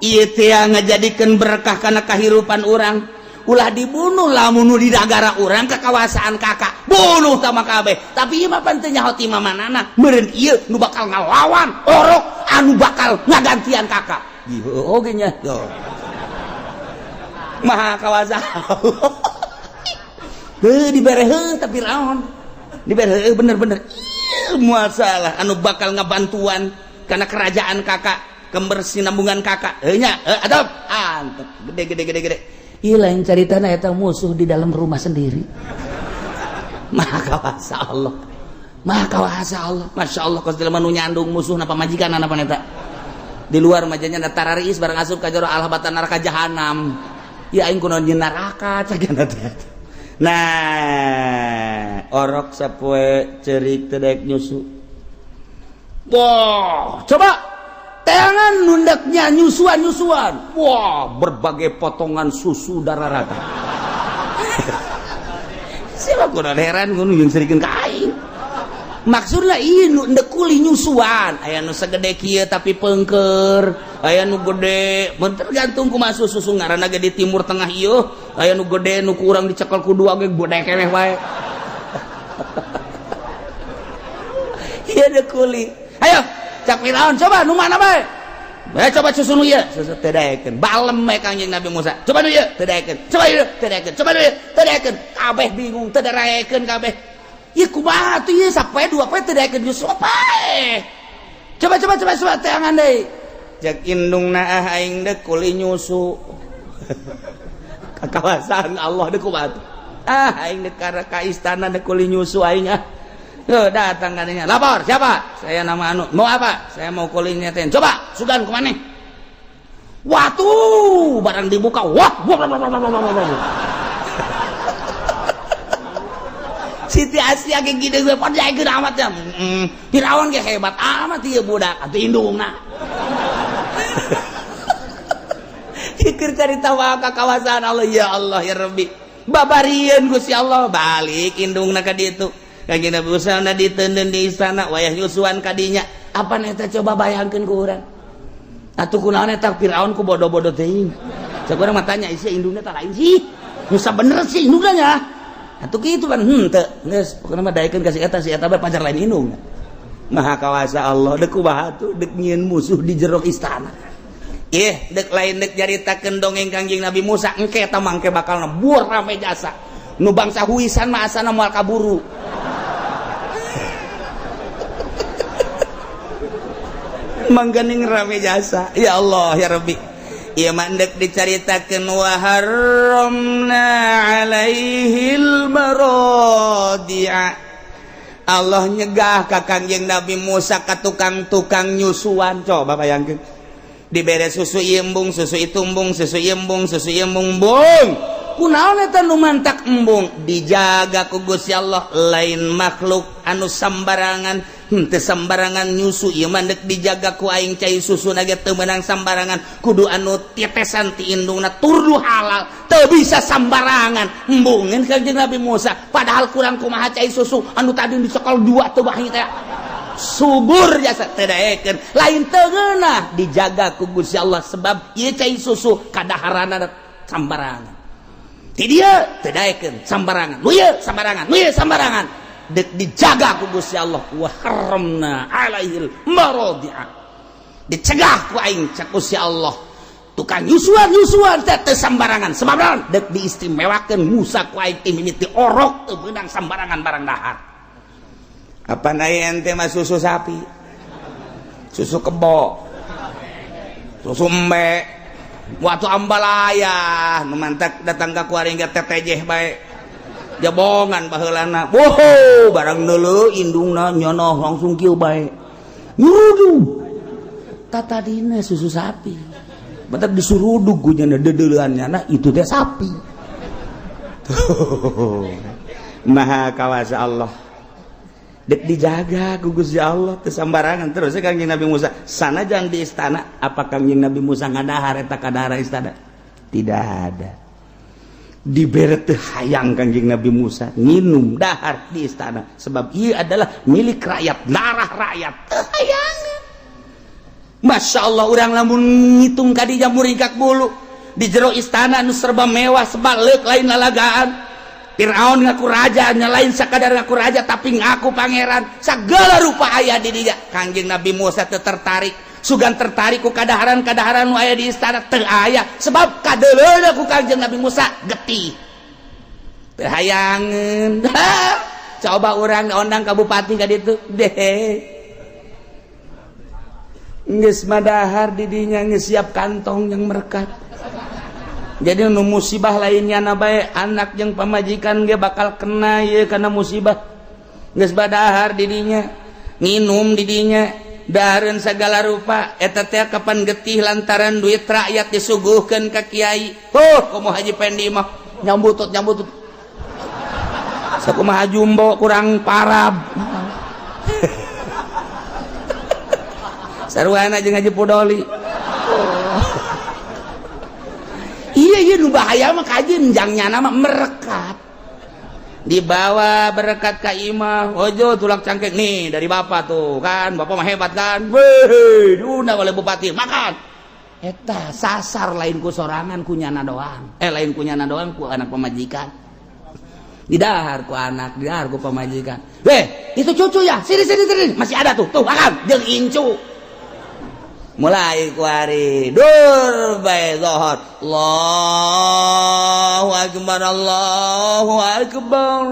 Ieu teh ngajadikeun berkah kana kahirupan urang. Ulah dibunuh lamun nu di nagara urang kekawasaan kakak bunuh sama kabeh, tapi ieu mah pan teu nyaho ti mamanana, meureun ieu nu bakal ngalawan orok anu bakal ngagantian kakak. Ieu oge nya. Maha kawasa. Heuh dibere heuh tapi Firaun. Dibere heuh bener-bener. Ieu moal salah anu bakal ngabantuan karena kerajaan kakak, kebersinambungan kakak. Heuh nya, heuh adab. Antep gede gede gede gede. Ieu lain caritana, eta musuh di dalam rumah sendiri. Maha kawasa Allah. Maha kawasa Allah. Masya Allah, kos jelema nu nyandung musuh napa majikan apa eta. Di luar majanya tarariis barang asup ka jero Allah batan neraka jahanam. Ya aing kunaon nyeun neraka cagana teh. Nah, orok sapoe ceurik teu daek nyusu. Wah, coba teangan nundaknya nyusuan-nyusuan. Wah, berbagai potongan susu darah rata. Siapa kudu heran kudu jeung serikeun ka aing. Maksudna ieu nu endek kuli nyusuan, aya nu sagede kieu tapi pengker, aya nu gede, mun tergantung kumaha susu ngaranna ge di Timur Tengah ieu, aya nu gede nu kurang dicekel ku dua ge gede keneh wae. Ieu deuk kuli. Ayo, cak Firaun coba nu mana bae? Bae coba susu nu ieu, susu teu daekeun. Balem we Kangjeng Nabi Musa. Coba nu ieu, teu daekeun. Coba ieu, teu daekeun. Coba nu ieu, teu daekeun. Kabeh bingung teu daekeun kabeh. Ieu kumaha tuh ieu sapoe dua poe teu daekeun nyusu pae. Coba coba coba coba teangan deui. Cek indungna ah aing deuk kuli nyusu. Kakawasaan Allah deuk kumaha tuh. Ah aing deuk ka istana deuk kuli nyusu aing ah. Tuh, datang katanya. Lapor, siapa? Saya nama anu. Mau apa? Saya mau kulinya ten. Coba, sugan kemana? Watu, barang dibuka. Wah, wah, wah, wah, wah, wah, wah, wah. Siti Asia kayak gini gue pada jaga amat ya. Firaun kayak hebat amat ieu budak atuh indungna. Pikir carita wae ka kawasan Allah ya Allah ya Rabbi. Babarieun Gusti Allah balik indungna ka ditu. Kanjeng Nabi Musa na diteundeun di istana wayah nyusuan kadinya. Apa eta coba bayangkeun ku urang. Atuh kunaon eta Firaun ku bodoh-bodoh teuing. Cek urang mah tanya isi indungna tah lain sih. Nusa bener sih indungna nya. Atuh kitu kan henteu. Geus pokona mah daekeun ka si eta bae pacar lain indungna. Maha kawasa Allah deuk kumaha tuh deuk nyieun musuh di jero istana. Ih, dek lain dek nyaritakeun dongeng Kangjeng Nabi Musa engke eta mangke bakal nebur rame jasa. Nu bangsa huisan mah asana moal kaburu. Mangganing rame jasa. Ya Allah ya Rabbi. Ieu mah endek dicaritakeun wa harramna alaihil maradi'a. Allah nyegah ka Kangjeng Nabi Musa ka tukang-tukang nyusuan. Coba bayangkeun. Dibere susu ieu embung, susu itu embung, susu ieu embung, susu ieu embung, embung. Kunaon eta nu mantak embung? Dijaga ku Gusti Allah, lain makhluk anu sambarangan, henteu sambarangan nyusu ieu mah deuk dijaga ku aing cai susuna ge teu meunang sambarangan, kudu anu tetesan ti indungna turdu halal, teu bisa sambarangan. Embungeun Kangjeng Nabi Musa, padahal kurang kumaha cai susu anu tadi dicekal dua teu bahi teh. Subur jasa teu daekeun, lain teu ngeunah dijaga ku Gusti Allah sebab ieu cai susu kadaharanna sambarangan. Ti dieu teu daekeun sambarangan, nu ieu sambarangan, nu ieu sambarangan. Dek dijaga ku Gusti Allah wa harramna alaihil maradi'a. Dicegah ku aing cak Gusti Allah. Tukang nyusuan-nyusuan teh teu sambarangan. Sebab naon? Dek diistimewakeun Musa ku aing ti mimiti orok teu meunang sambarangan barang dahar. Apa aya ente mah susu sapi, susu kebo. Susu embe waktu ambalaya nu mantak datang ka kuari ge tetejeh bae jabongan baheulana. Wow, barang deuleu indungna nyono langsung kieu bae. Nyurudug. Tatadina susu sapi. Bentar disurudug ku nyana deudeuleun nyana itu teh sapi. Maha kawasa Allah. Dek dijaga ku Gusti Allah teu sambarangan terus ya Kangjeng Nabi Musa sanajan di istana. Apa Kangjeng Nabi Musa ngadahar eta kadahara istana? Tidak ada. Dibere teu hayang Kangjeng Nabi Musa nginum dahar di istana sebab ieu adalah milik rakyat, darah rakyat. Teu hayang. Masya Allah, urang lamun ngitung kadinya muringkak bulu di jero istana nu serba mewah sebalik lain lalagaan. Fir'aun ngaku raja, lain sakadar ngaku raja tapi ngaku pangeran. Segala rupa aya di dia. Kangjeng Nabi Musa teu tertarik. Sugan tertarik ku kadaharan-kadaharan nu aya di istana teu aya sebab kadeuleuna ku Kangjeng Nabi Musa getih. Teu hayangeun. Coba urang ondang ka bupati ka ditu. Deh. Geus madahar di dinya, geus siap kantong yang merekat. Jadi nu musibah lainnya na bae, anak yang pamajikan ge bakal kena ye karena musibah. Geus badahar didinya, nginum didinya, dahareun segala rupa. Eta teh kapan getih lantaran duit rakyat disuguhkeun ka kiai. Oh, komo Haji Pendi mah nyambutut nyambutut. Sakumaha jumbo kurang parab. Saruana jeung Haji Pudoli. Oh. Iya iya nu bahaya mah kajin jangnya nama merekat. Dibawa berkat ka imah, ojo tulak cangkek nih dari bapak tuh kan, bapak mah hebat kan. Weh, diundang oleh bupati, makan. Eta sasar lain ku sorangan ku nyana doang. Lain ku nyana doang ku anak pemajikan. Didahar ku anak, didahar ku pemajikan. Weh, itu cucu ya, sini sini sini, masih ada tuh, tuh makan jeung incu. Mulai kuari dur bae zuhur. Allahu akbar, Allahu akbar.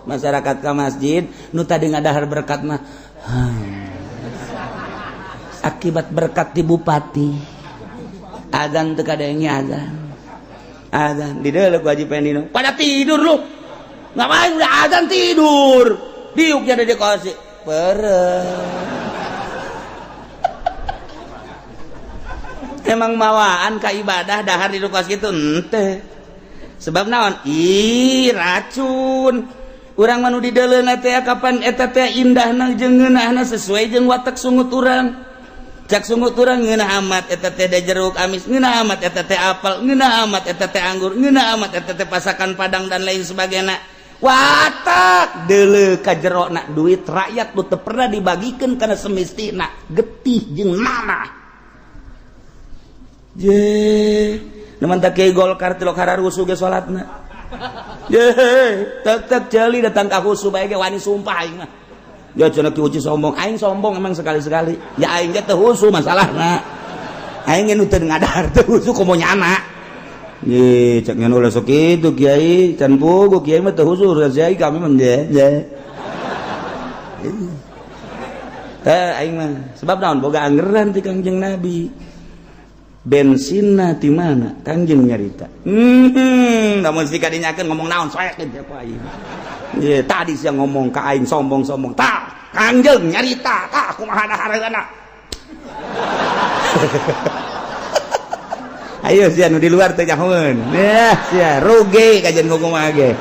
Masyarakat ka masjid nu tadi ngadahar berkat mah akibat berkat di bupati. Azan teu kadenge azan. Azan di deuleu ku Haji Pendino. Pada tidur lu. Ngapain udah azan tidur. Diuknya ada di kosi. Pereh. Emang mawaan ka ibadah dahar di kos kitu henteu. Sebab naon? Ih, racun. Urang mah nu di deuleuna teh kapan eta teh indahna jeung ngeunahna sesuai jeung watak sungut urang. Cak sungut urang ngeunah amat eta teh jeruk amis, ngeunah amat eta teh apel, ngeunah amat eta teh anggur, ngeunah amat eta teh pasakan padang dan lain sebagainya. Watak deuleu ka jerona duit rakyat nu teu pernah dibagikeun kana semestina getih jeung nanah. Je, neman tak kiai Golkar tilok hararusuh ge salatna. Je, tek tek jeli datang ka husu bae ge wani sumpah aing mah. Ya cenah ki uci sombong, aing sombong emang sekali-sekali. Ya aing ge teu husu masalahna. Aing ge nu teu ngadahar teu husu komo nyana. Ye, cek ngan ulah sok kitu kiai, can puguh kiai mah teu husu, kiai kami mah je. Je. Teh aing mah sebab naon boga anggeran ti Kangjeng Nabi. Bensinna ti mana? Kangjeng nyarita. Namun si kadinyakeun ngomong naon soek teh apa aing. Ye, tadi sia ngomong ka aing sombong-sombong. Tah, Kangjeng nyarita, tah kumaha dahareunana. Ayo sia nu di luar teh nyahoeun. Yah, sia rugi kajian kumaha ge.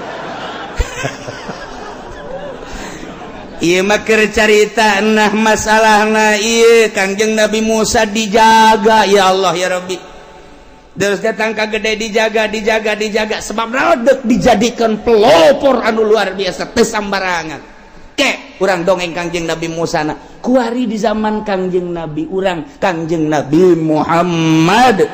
Ieu mah keur carita nah masalahna ieu Kangjeng Nabi Musa dijaga ya Allah ya Rabbi. Terus datang ka gede dijaga dijaga dijaga sebab naon deuk dijadikan pelopor anu luar biasa teu sambarangan. Ke urang dongeng Kangjeng Nabi Musa na kuari di zaman Kangjeng Nabi urang Kangjeng Nabi Muhammad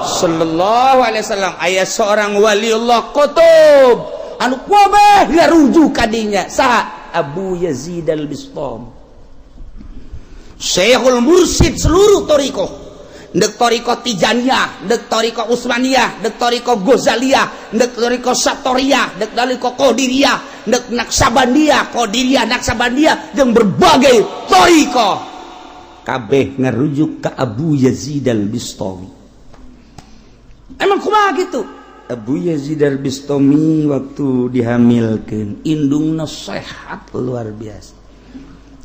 sallallahu alaihi wasallam aya seorang waliullah qutub anu kabeh ngarujuk ka dinya saha? Abu Yazid Al-Bistam, Syekhul Mursyid seluruh thariqah, ndek thariqah Tijaniyah, ndek thariqah Utsmaniyah, ndek thariqah Ghazaliyah, ndek thariqah Satoriyah, ndek thariqah Qadiriyah, ndek Naksabandiyah, Qadiriyah, Naksabandiyah, jeung berbagai thariqah. Kabeh ngarujuk ke Abu Yazid Al-Bistami. Emang kumaha gitu? Abu Yazid Al-Bistami waktu dihamilkan, indungna sehat luar biasa.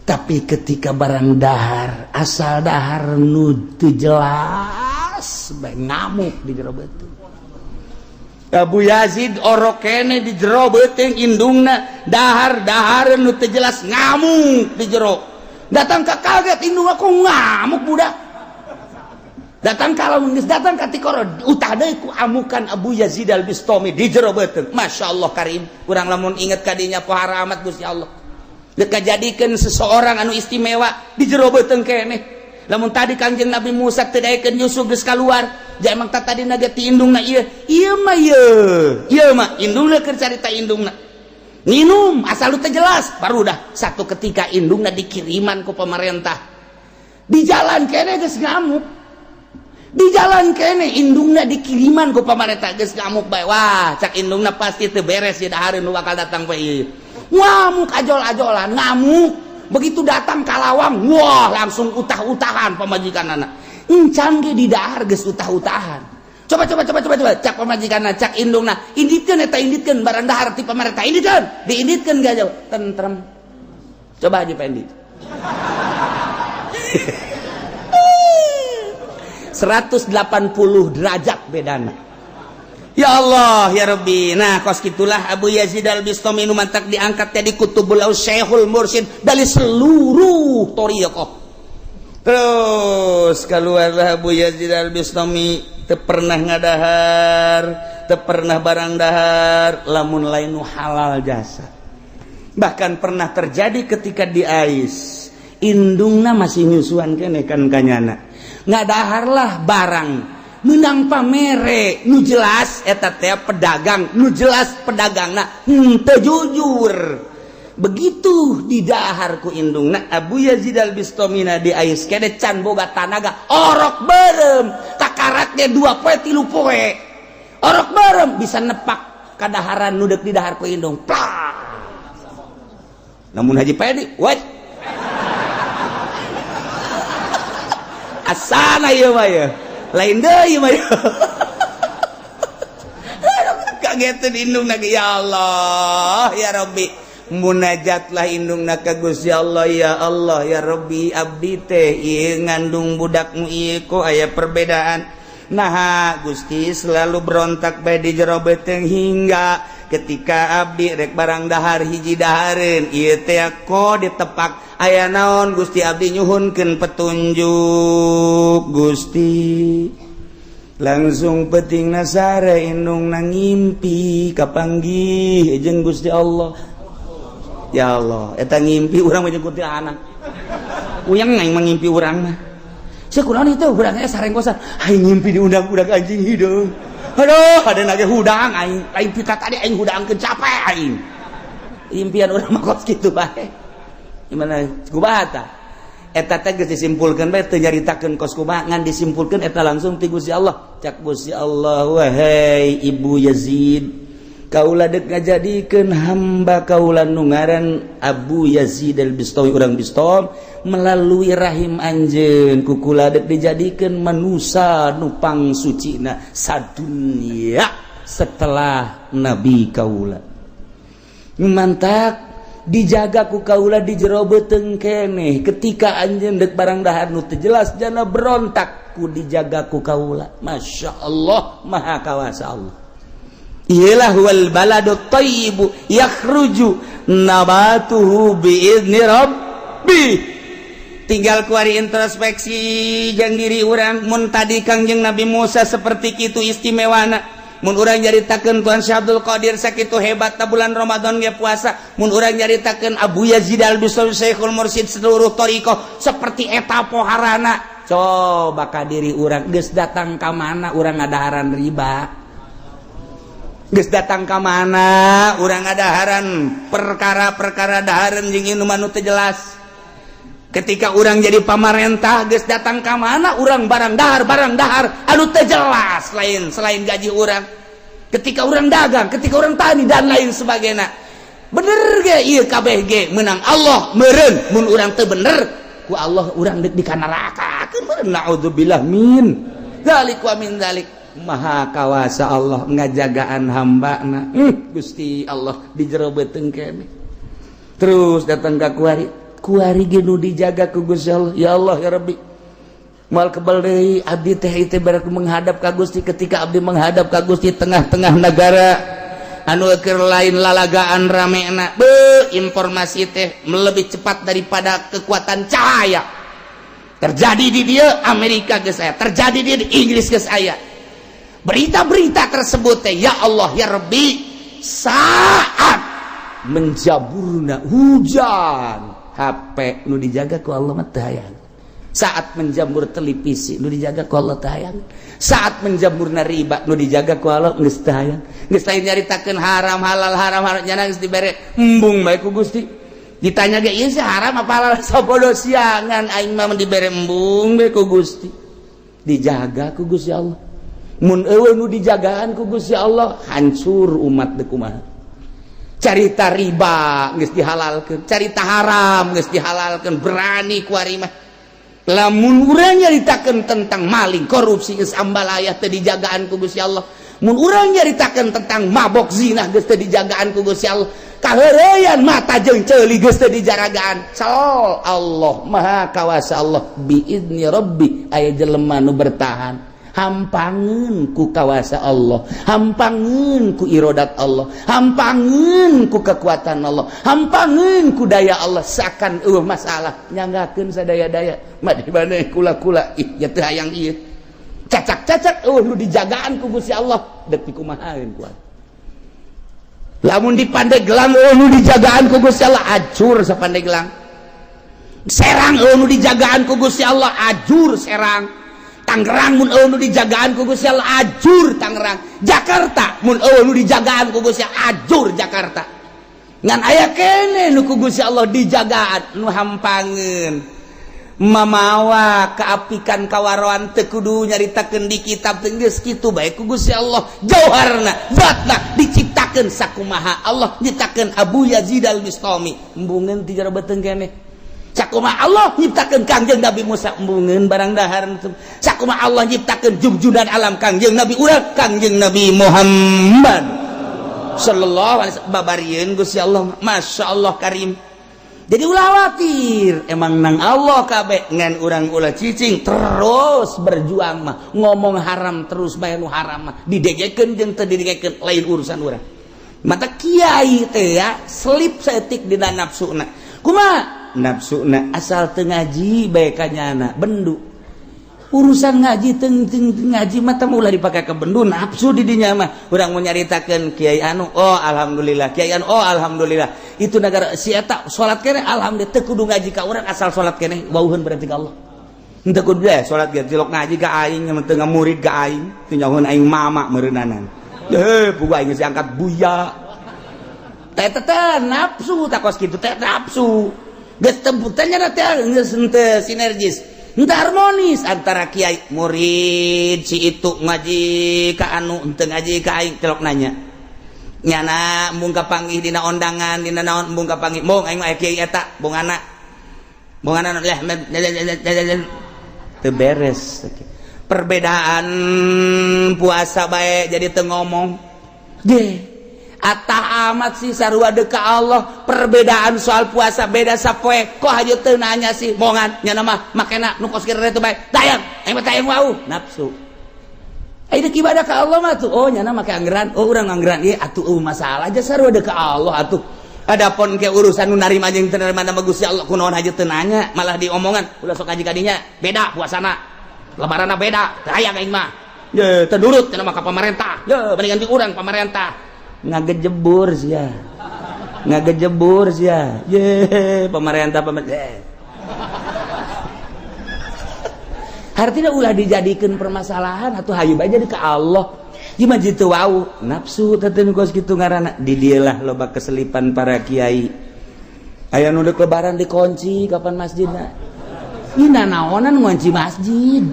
Tapi ketika barang dahar, asal dahar nu teu jelas, bae ngamuk di jero beuteung. Abu Yazid orok kene di jero beuteung indungna, dahar dahar nu teu jelas, ngamuk di jero. Datang ke kaget indung, aku ngamuk budak. Datang kalau geus datang ka tikoro, utah deui ku amukan Abu Yazid Al Bistami di jero beuteung. Masya Allah karim, kurang lamun inget kadinya pohara amat Gusti Allah. Dek jadikeun seseorang anu istimewa di jero beuteung keneh. Lamun tadi Kangjeng Nabi Musa teu daekeun Yusuf geus kaluar, ja emang tadi tadi ti indungna ieu. Ieu mah ieu. Ieu mah indungna keur carita, indungna minum asal lu teu jelas. Baru dah satu ketika indungna dikiriman ku pemerintah, di jalan kene geus ngamuk. Di jalan kene indungna dikiriman ku pemerintah geus ngamuk bae. Wah, cak indungna, pasti teu beres ya dahareun nu bakal datang bae ieu. Ngamuk ajol-ajolan, ngamuk. Begitu datang kalawang, wah, langsung utah-utahan pamajikan anak. Encan ge di dahar geus utah-utahan. Coba, coba, coba, coba, coba, cak pamajikan, cak indungna, inditkeun eta, inditkeun barang dahar ti pemerintah, inditkeun. Diinditkeun gak jauh tentrem. Coba aja Pendi. 180 derajat bedana. Ya Allah ya Rabbi. Nah, kos gitulah Abu Yazid Al Bistami nu mantak diangkat jadi kutubul syekhul mursyid dari seluruh thoriqoh. Terus keluarlah Abu Yazid Al Bistami, teu pernah ngadahar, teu pernah barang dahar lamun lain nu halal jasa. Bahkan pernah terjadi ketika di ais, indungna masih nyusuan kene kan kanyana, ngadaharlah barang menang pamere nu jelas eta teh pedagang, nu jelas pedagangna henteu jujur. Begitu didahar ku indungna, Abu Yazid Al Bistomina di ais kene can boga tanaga, orok berem kakaraknya 2 poe, 3 poe, orok berem bisa nepak kadaharan nu deuk didahar ku indung, plak. Namun Haji Pedi what asana ieu mah ya lain deui mah ya. Kagetan indung lagi. Ya Allah ya Rabbi, munajatlah indungna ka Gusti Allah. Ya Allah ya Rabbi, abdi teh ieu ngandung budakmu ieu kok aya perbedaan. Nah, Gusti, selalu berontak bae di jero beuteung hingga ketika abdi rek barang dahar hiji dahareun ieu teh kok ditepak aya naon. Gusti, abdi nyuhunkeun petunjuk, Gusti. Langsung peting nasare indung nang ngimpi kapanggih jeung Gusti Allah. Ya Allah, eta ngimpi urang mah jeung kuntilanak uyang aing mah ngimpi urang mah. Sia kunaon itu urang sarenggosan aing ngimpi diundang-undang anjing hideung. Aduh, ada nage hudang aing, aing pita tadi aing hudangkeun, capek aing. Impian urang mah kos kitu bae. Gimana kumaha tah? Eta teh geus disimpulkeun bae, teu nyaritakeun kos kumaha, ngan disimpulkeun eta langsung ti Gusti Allah. Cak Gusti Allah, wahai Ibu Yazid, kaula dek ngajadikeun hamba kaula nu ngaran Abu Yazid Al-Bistami urang Bistom melalui rahim anjeun, ku kula dek dijadikeun manusa nu pangsucina sadunya setelah nabi kaula. Mantak dijaga ku kaula di jero beuteung keneh. Ketika anjeun dek barang dahar nu teu jelas jana berontak, ku dijaga ku kaula. Masya Allah, maha kawasa Allah. Iyalah wal baladu thayyibu yakhruju nabatuhu biizni rabbi. Tinggal kuari introspeksi jang diri urang. Mun tadi Kangjeng Nabi Musa seperti itu istimewana, mun urang nyaritakeun Tuan Syekh Abdul Qadir sakitu hebat bulan Ramadan ge puasa, mun urang nyaritakeun Abu Yazid Al Bistami Syekhul Mursyid seluruh thoriqoh seperti eta poharana, coba ka diri urang, geus datang ka mana urang ngadaharan riba? Geus datang ka mana urang ngadaharan perkara-perkara dahareun jeung minuman nu teu jelas? Ketika urang jadi pamarentah, geus datang ka mana urang barang dahar, barang dahar anu teu jelas lain selain gaji urang? Ketika urang dagang, ketika urang tani dan lain sebagainya, bener ge ieu kabeh ge menang Allah meureun. Mun urang teu bener, Ku Allah urang deuk di neraka. Naudzubillah min dzalik wa min dzalik. Maha kawasa Allah ngajagaan hamba-Na. Gusti Allah di jero beuteung kene. Terus datang ka kuari, kuari ge nu dijaga ku Gusti Allah. Ya Allah ya Rabbi, moal kebal deui abdi teh itu berarti menghadap ka Gusti. Ketika abdi menghadap ka Gusti, tengah-tengah negara anu keur lain lalagaan ramena be, informasi teh lebih cepat daripada kekuatan cahaya. Terjadi di dia Amerika geus aya, terjadi di Inggris geus aya berita-berita tersebut teh. Ya Allah ya Rabbi, saat menjaburna hujan, HP nu dijaga ku Allah mah teu hayang. Saat menjamur televisi, nu dijaga ku Allah teu hayang. Saat menjamurna riba, nu dijaga ku Allah geus teu hayang. Geus lain nyaritakeun haram halal, haram haram, nyana geus dibere embung bae ku Gusti. Ditanya ge, ieu sih haram apa halal? Sabodo siangan, aing mah dibere embung bae ku Gusti. Dijaga ku Gusti Allah. Mun eueuh nu dijagaan ku Gusti Allah, hancur umat. Deuk kumaha? Carita riba geus dihalalkeun, carita haram geus dihalalkeun, berani ku ari mah. Lamun urang nyaritakeun tentang maling, korupsi, geus ambalayah, teu dijagaan ku Gusti Allah. Mun urang nyaritakeun tentang mabok, zina, geus teu dijagaan ku Gusti Allah. Kaheureuyan mata jeung ceuli geus teu dijaragaan. Sal Allah, Maha Kawasa Allah. Biizni Rabbi aya jelema nu bertahan, hampangeun ku kawasa Allah, hampangeun ku irodat Allah, hampangeun ku kekuatan Allah, hampangeun ku daya Allah. Seakan eueuh masalah, nyanggakeun sadaya-daya mah di mana kula-kula. Ih ya, teu hayang ieu cacak-cacak, eueuh nu dijagaan ku Gusti Allah, deuk dikumahaeun kuat. Lamun di Pandeglang eueuh nu dijagaan ku Gusti Allah, acur sa Pandeglang. Serang eueuh nu dijagaan ku Gusti Allah, ajur Serang. Tangerang mun eueuh nu dijagaan ku Gusti Allah, ajur Tangerang. Jakarta mun eueuh nu dijagaan ku Gusti Allah, ajur Jakarta. Ngan aya kene nu ku Gusti Allah dijagaan, nu hampangeun mamawa keapikan kawaroan. Teu kudu nyaritakeun di kitab teh, geus kitu bae ku Gusti Allah. Jauharna, zatna diciptakeun sakumaha Allah nyiptakeun Abu Yazid Al-Bistami, embungeun ti jero beuteung keneh. Sakumaha Allah nyiptakeun Kangjeng Nabi Musa, embungeun barang dahar. Sakumaha Allah nyiptakeun jugjudan alam, Kangjeng Nabi urang, Kangjeng Nabi Muhammad sallallahu alaihi wasallam, babarieun Gusti Allah. Masya Allah karim. Jadi ulah khawatir, emang nang Allah kabeh. Ngan urang ulah cicing, terus berjuang mah. Ngomong haram terus bae, nu haram mah didegekeun jeung teu didegekeun lain urusan urang. Mata kiai teh ya selip saeutik dina nafsuna. Kumaha nafsuna? Asal teu ngaji bae kanyana bendu. Urusan ngaji teng teng ngaji mah teh ulah dipake ke bendu nafsu di dinya mah. Urang mau nyaritakeun kiai anu, oh alhamdulillah, kiai anu, oh alhamdulillah, itu negara si eta salat keneh, alhamdulillah. Teu kudu ngaji ka urang, asal salat keneh wauheun berarti ka Allah. Henteu kudu deh salat ge cilok ngaji ka aing, teu ngamurid ka aing, teu nyahoeun aing mama meureunnanan. Heh, pugu aing geus angkat buya. Teh teh nafsu tak kos kitu teh nafsu. Geus teu teh geus henteu sinergis, henteu harmonis antara kiai murid. Si itu ngaji ka anu, henteu ngaji ka aing. Celok nanya nyana embung kapanggih dina ondangan, dina naon embung kapanggih, embung aing mah kiai eta, bungana bungana lah teu beres. Perbedaan puasa bae jadi teu ngomong deh. Atah amat sih, sarua deuk ka Allah. Perbedaan soal puasa beda sapoe, kok haja teu nanya sih mongan nyana mah makena nu kos kieu teh bae tayang aing mah tayang wau nafsu. Ayo ibadah ka Allah mah tuh, oh nyana make anggeran, oh urang anggeran ieu atuh, eueuh masalah aja, sarua deuk ka Allah atuh. Adapun ke urusan nu narima jeung teu narima nama Gusti Allah, kunaon haja teu nanya, malah diomongan ulah sok ngaji ka dinya, beda puasana, lebaranna beda, teu hayang aing mah. Ye, teu nurut cenah mah ka pamarentah. Ye, mendingan di urang pamarentah. Ngagejebur sia, ngagejebur sia. Ye, pemerintah, pemerintah. Artinya ulah dijadikan permasalahan atau hayu bae jadi ke Allah. Gimana jitu wau nafsu teh kos kitu ngaranna. Di dialah loba keselipan para kiai. Aya nu deuk lebaran dikunci kapan masjidna. Ina naonan ngunci masjid?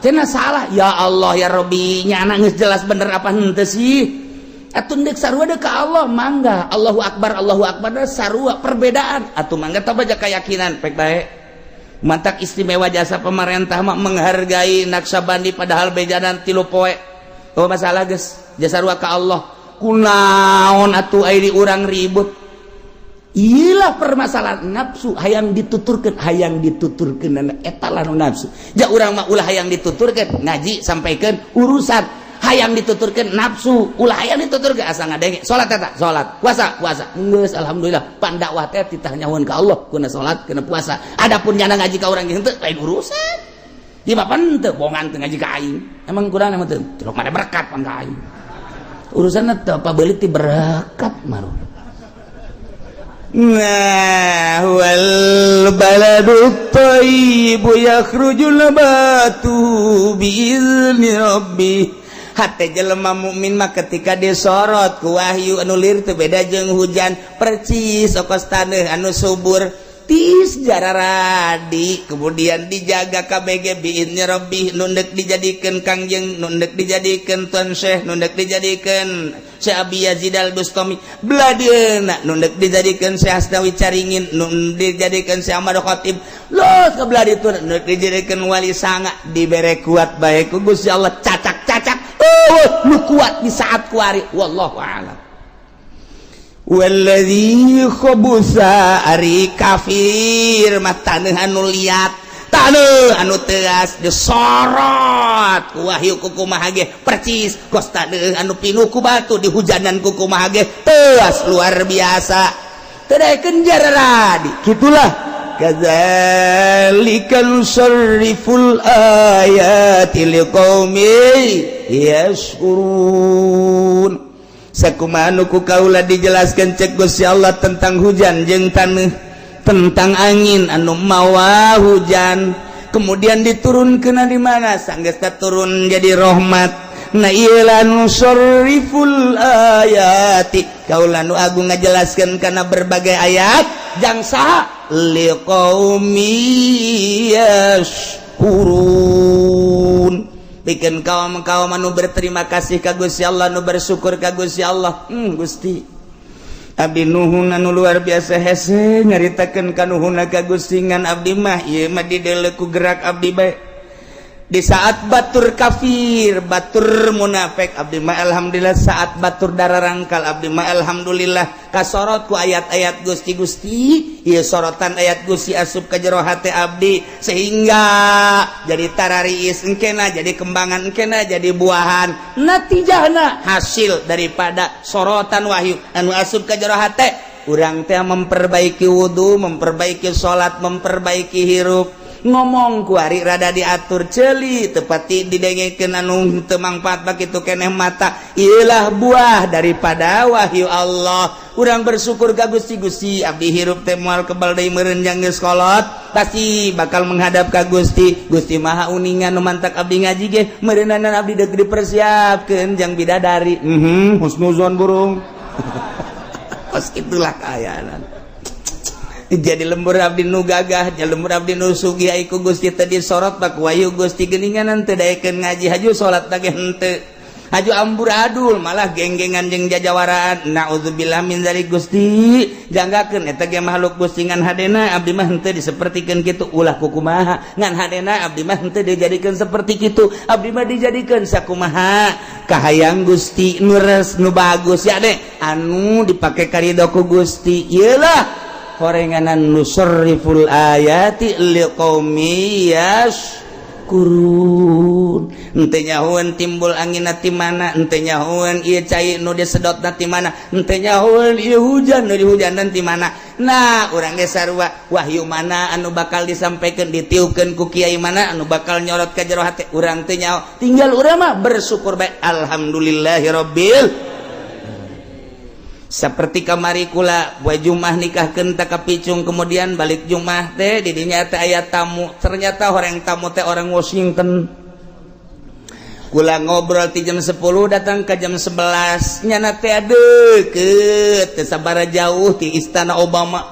Cenah salah. Ya Allah ya Rabbi, nyana geus jelas bener apa henteu sih? Atuh deuk sarua deuk ka Allah, mangga Allahu akbar, Allahu akbar, sarua perbedaan atuh mangga. Tah baca keyakinan pek bae. Mantak istimewa jasa pemerintah mah menghargai Naksabandi, padahal bejanan 3 poe. Oh, masalah geus jasa rua ka Allah. Kunaon atuh ai di urang ribut? Iyalah, permasalahan nafsu, hayang dituturkeun, hayang dituturkeun, eta lah nu nafsu. Ja urang mah ulah hayang dituturkeun, ngaji sampaikan urusan hayang dituturkeun nafsu, ulah hayang dituturkeun, asa ngadenge salat eta salat, puasa puasa, geus alhamdulillah. Pan dakwah teh titah nyahoan ka Allah kuna salat, kuna puasa. Adapun nyana ngaji ka urang henteu, lain urusan di bapak henteu bongan teu ngaji ka aing. Emang kurang, emang teu celok mana berkat pan ka aing urusan teu apa beulit ti berkat maru. Nah, wal baladu thayyibu yakhruju nabatu biizni rabbi. Hate jelema mukmin mah ketika disorot ku wahyu anu lir teu beda jeung hujan, percis okos taneuh anu subur, tis jararadi, kemudian dijaga KBG biizni rabbi. Nu ndek dijadikeun kangjeng, nu ndek dijadikeun Tuan Syekh, nu ndek dijadikeun Syekh Abi Yazid Al Bustami bladieuna, nu ndek dijadikeun Syekh Asnawi Caringin, nu dijadikeun Syekh Ahmad Khatib los ke belah ditu, nu dijadikeun Wali Sanga, dibere kuat bae ku Gusti Allah. Cacak-cacak, oh, nu kuat di saat kuari, wallahu a'lam. Walladzi khabusa, ari kafir mah taneuh anu liat, taneuh anu teas, disorot ku wahyu kukumaha ge percis kos taneuh anu pinuh ku batu, dihujanan kukumaha ge teas luar biasa, teu daekeun jararadi. Gitulah, kadzalika nusarriful ayati liqaumin yashkurun. Sakumaha nu ku kaula dijelaskan cek Gusti Allah tentang hujan jeung taneuh, tentang angin anu mawa hujan, kemudian diturunkan di mana sanggeus turun jadi rahmat. Nah, ieu nusarriful ayati, kaula nu agung ngajelaskeun kana berbagai ayat jang saha? Liqaumi yashkurun. Bikin kaum kaum anu berterima kasih ka Gusti Allah, nu bersyukur ka Gusti Allah. Gusti, abdi nuhun anu luar biasa, hese nyaritakeun kanuhunna ka Gusti, ngan abdi mah ieu mah dideuleu ku gerak abdi bae. Di saat batur kafir, batur munafik, abdi mah alhamdulillah. Saat batur darah rangkal, abdi mah alhamdulillah kasorot ku ayat-ayat Gusti. Gusti, ieu sorotan ayat Gusti asup ka jero hate abdi sehingga jadi tarariis engkena, jadi kembangan engkena, jadi buahan, natijahna hasil daripada sorotan wahyu anu asup ka jero hate urang teh memperbaiki wudhu, memperbaiki salat, memperbaiki hirup, ngomong kuari rada diatur, celi tepati didengekeun anu teu mangfaat bakitu keneh mata. Ilah buah daripada wahyu Allah. Urang bersyukur ka Gusti. Gusti, abdi hirup teh moal kebal deui meureun, jang geus kolot pasti bakal menghadap ka Gusti. Gusti Maha uningan, nu mantak abdi ngaji ge meureunanan abdi deuk dipersiapkeun jang bidadari. Husnuzon burung. Pas itulah kaayaan. Jadi lembur abdi nu gagah, jadi lembur abdi nu sugih ai ku Gusti teh disorot bak wahyu Gusti geuningan teu daekeun ngaji, haju salat lagi henteu, haju amburadul, malah genggengan jeung jajawaraan. Naudzubillah min zalik. Gusti, janggakeun eta ge makhluk Gusti, ngan hadena abdi mah henteu disepertikeun kitu, ulah kukumaha, ngan hadena abdi mah henteu dijadikeun seperti kitu. Abdi mah dijadikeun sakumaha kahayang Gusti, nu res, nu bagus ya deh, anu dipake karido ku Gusti. Ieu lah horenganan nusarriful ayati liqaumi yashkurun. Henteu nyahoeun timbul angin ti mana, henteu nyahoeun ieu cai nu disedot ti mana, henteu nyahoeun ieu hujan nu dihujanan ti mana. Nah, urang ge sarua, wahyu mana anu bakal disampaikan, ditiupkeun ku kiai mana anu bakal nyorot ka jero hate urang teu nyaho. Tinggal urang mah bersyukur bae, alhamdulillahirabbil. Seperti kamari kula buat Jumah nikahkeun tak kapicung, kemudian balik Jumah teh didinya teh aya tamu, ternyata orang tamu teh orang Washington. Kula ngobrol ti jam 10 datang ke jam 11, nyana teh deket, teu sabara jauh ti istana Obama.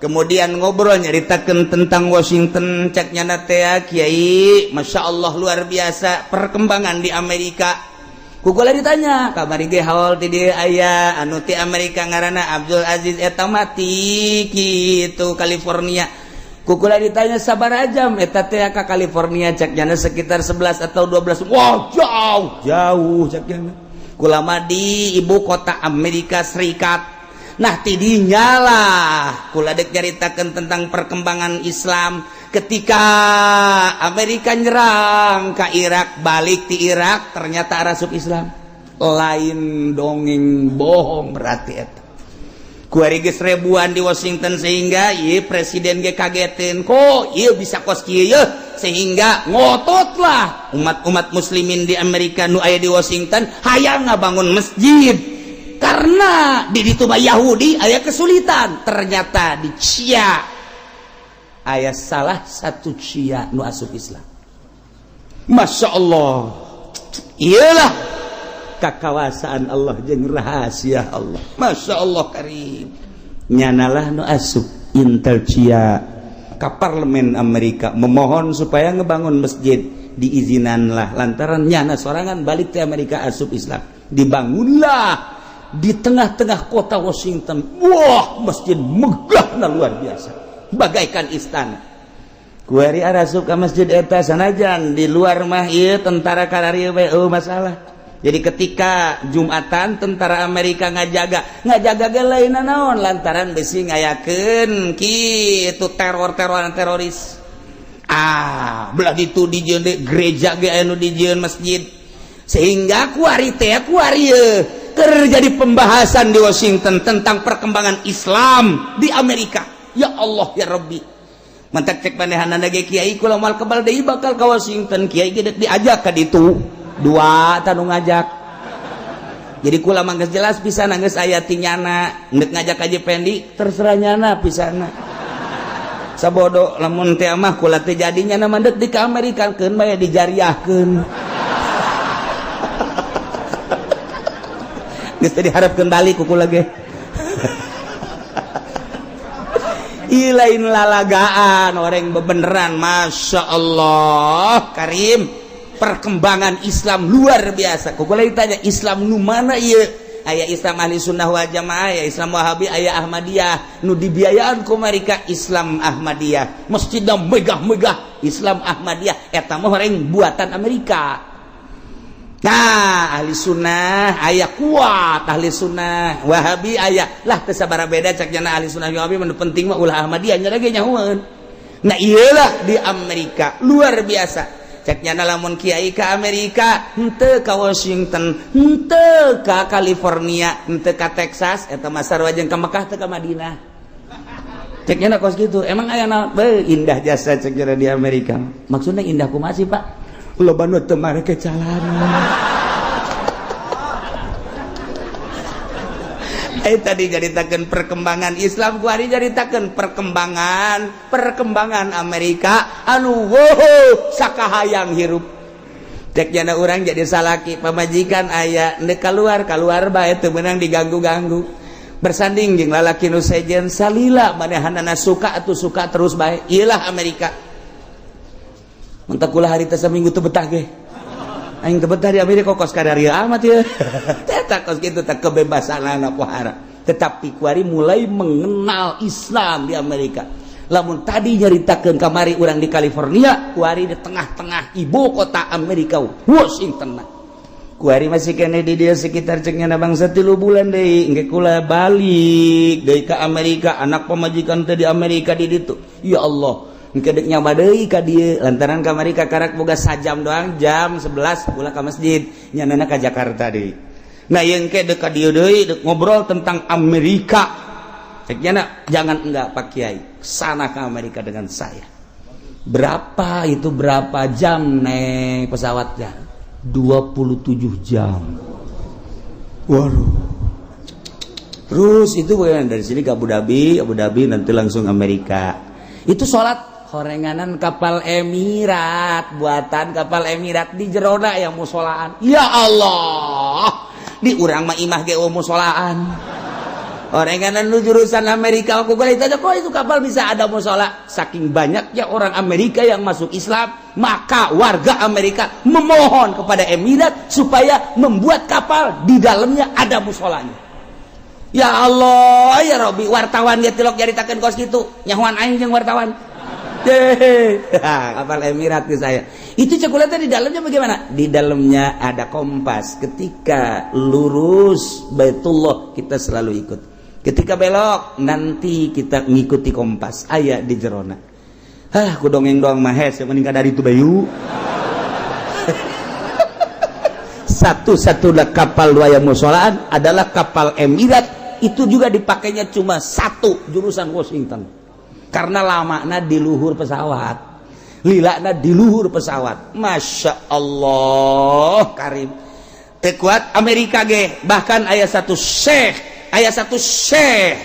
Kemudian ngobrol nyaritakeun tentang Washington, cek nyana teh, "Kiai, Masya Allah, luar biasa perkembangan di Amerika." Ku kula ditanya, kamari ge haul ti dieu aya anu ti Amerika ngaranna Abdul Aziz, eta mati kitu California. Ku kula ditanya sabaraha jam eta teh ka California, cek nyana sekitar 11 atau 12. Wah, jauh jauh, cek nyana. Kula mah di ibu kota Amerika Serikat. Nah, tidinya lah kula dek nyaritakeun tentang perkembangan Islam ketika Amerika nyerang ke Irak, balik di Irak ternyata arasup Islam. Lain dongeng bohong berarti eta. Kuari geus ribuan di Washington, sehingga ieu presiden ge kagetin, kok ieu bisa kos kieu ye? Sehingga ngototlah umat-umat muslimin di Amerika nu aya di Washington hayang ngabangun masjid karena di ditu mah Yahudi aya kesulitan. Ternyata di CIA aya salah satu CIA nu asup Islam. Masya Allah, iyalah kakawasaan Allah jeung rahasia Allah. Masya Allah karim, nyanalah nu asup Intel CIA ka parlemen Amerika memohon supaya ngebangun masjid. Diizinanlah lantaran nyana sorangan balik ke Amerika asup Islam. Dibangunlah di tengah-tengah kota Washington, wah, masjid megah nah, luar biasa, bagaikan istana. Kuari arasup ka masjid eta, sanajan di luar mah ieu tentara kararieu bae, oh, masalah. Jadi ketika Jumatan tentara Amerika ngajaga, ngajaga ge lain naon, lantaran besi ngayakeun kitu teror-teroran teroris. Ah, belah ditu dijieun gereja ge anu dijieun masjid, sehingga kuari teh kuari keur jadi pembahasan di Washington tentang perkembangan Islam di Amerika. Ya Allah ya Rabbi, mantak cek manehanana ge, "Kiai, kula moal kebal deui bakal ka Washington." Kiai ge diajak ka ditu dua tanu ngajak. Jadi kula mah geus jelas pisan, geus aya ti nyana. Ndek ngajak Haji Pendi terserah nyana pisan, sabodo lamun teh mah kula teh jadinya nama ndek di ka Amerika keun bae dijariahkeun. Geus teh diharapkeun balik ku kula ge. Ih, lain lalagaan, orang bebeneran. Masya Allah karim, perkembangan Islam luar biasa. Ku kula ditanya, "Islam nu mana ieu?" Aya Islam Ahli Sunnah wal Jamaah, aya Islam Wahabi, aya Ahmadiyah. Nu dibiayaan ku mereka Islam Ahmadiyah, masjidna megah-megah. Islam Ahmadiyah eta mah orang buatan Amerika. Nah, Ahli Sunnah aya kuat, Ahli Sunnah Wahabi aya lah, teu sabaraha beda cek nyana Ahli Sunnah Wahabi. Nu penting mah ulah Ahmadiyah nya ge nyahoeun. Nah, iyalah di Amerika luar biasa. Cek nyana, lamun kiai ke Amerika henteu ka Washington, henteu ka California, henteu ka Texas, eta mah sarua jeung ka Mekah teu ka Madinah. Cek nyana kos kitu. Emang aya naon? Beuh, indah jasa cek nyana di Amerika. Maksudnya indah kumaha sih, Pak? Loba nu teu mareke calana. Eh, tadi nyaritakeun perkembangan Islam, kuari nyaritakeun perkembangan perkembangan Amerika anu wow sakahayang hirup. Cek jana urang jadi salaki pamajikan aya, ndek keluar keluar bae, teu meunang diganggu-ganggu. Bersanding jeung lalaki nu sejen salila, manehanana suka atuh suka terus bae. Iyalah Amerika. Mentak kula harita saminggu teu betah ge. Aing teu betah di Amerika, kos kadarieu amat ya. Eta kos kitu teh kebebasan anak pohara. Tetapi kuari mulai mengenal Islam di Amerika. Lamun tadi nyaritakeun kamari urang di California, kuari di tengah-tengah ibu kota Amerika, Washington. Kuari masih kene di dia sekitar cek nyana bangsa 3 bulan deui engke kula balik deui ka Amerika. Anak pamajikan teh di Amerika di ditu. Ya Allah, engke dek nyaba deui ka dieu lantaran kamari kakarak boga sajam doang, jam 11 kula ka masjid, nyanana ka Jakarta deui. Nah, yang ke dek ka dieu deui dek ngobrol tentang Amerika. Cek nyana, "Jangan enggak, Pak Kiai, sana ke Amerika dengan saya." Berapa itu, berapa jam naik pesawatnya? 27 jam. Waduh. Terus itu bagaimana, dari sini ke Abu Dhabi, Abu Dhabi nanti langsung Amerika. Itu sholat horenganan kapal Emirat, buatan kapal Emirat di jerona yang musolaan. Ya Allah, di urang mah imah ge musolaan. Horenganan lu jurusan Amerika, aku kali tanya, kok itu kapal bisa ada musola? Saking banyaknya orang Amerika yang masuk Islam, maka warga Amerika memohon kepada Emirat supaya membuat kapal di dalamnya ada musolanya. Ya Allah, ya Robi, wartawan dia tilok nyaritakeun kos gitu. Nyahuan aing jeung wartawan. Kapal Emirat ke saya. Itu coklatnya di dalamnya bagaimana? Di dalamnya ada kompas. Ketika lurus Baitullah, kita selalu ikut. Ketika belok, nanti kita ngikuti kompas. Aya di jerona. Hah, ku dongeng doang mah hese, mending dari itu bayu. Satu-satunya kapal dua yang musolaan adalah kapal Emirat. Itu juga dipakainya cuma satu jurusan, Washington, karena lama di luhur pesawat, lilana di luhur pesawat. Masya Allah karim, kuat Amerika ge. Bahkan aya satu syekh, aya satu syekh,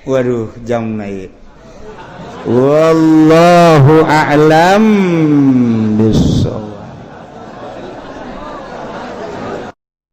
waduh, jam naik. Wallahu a'lam.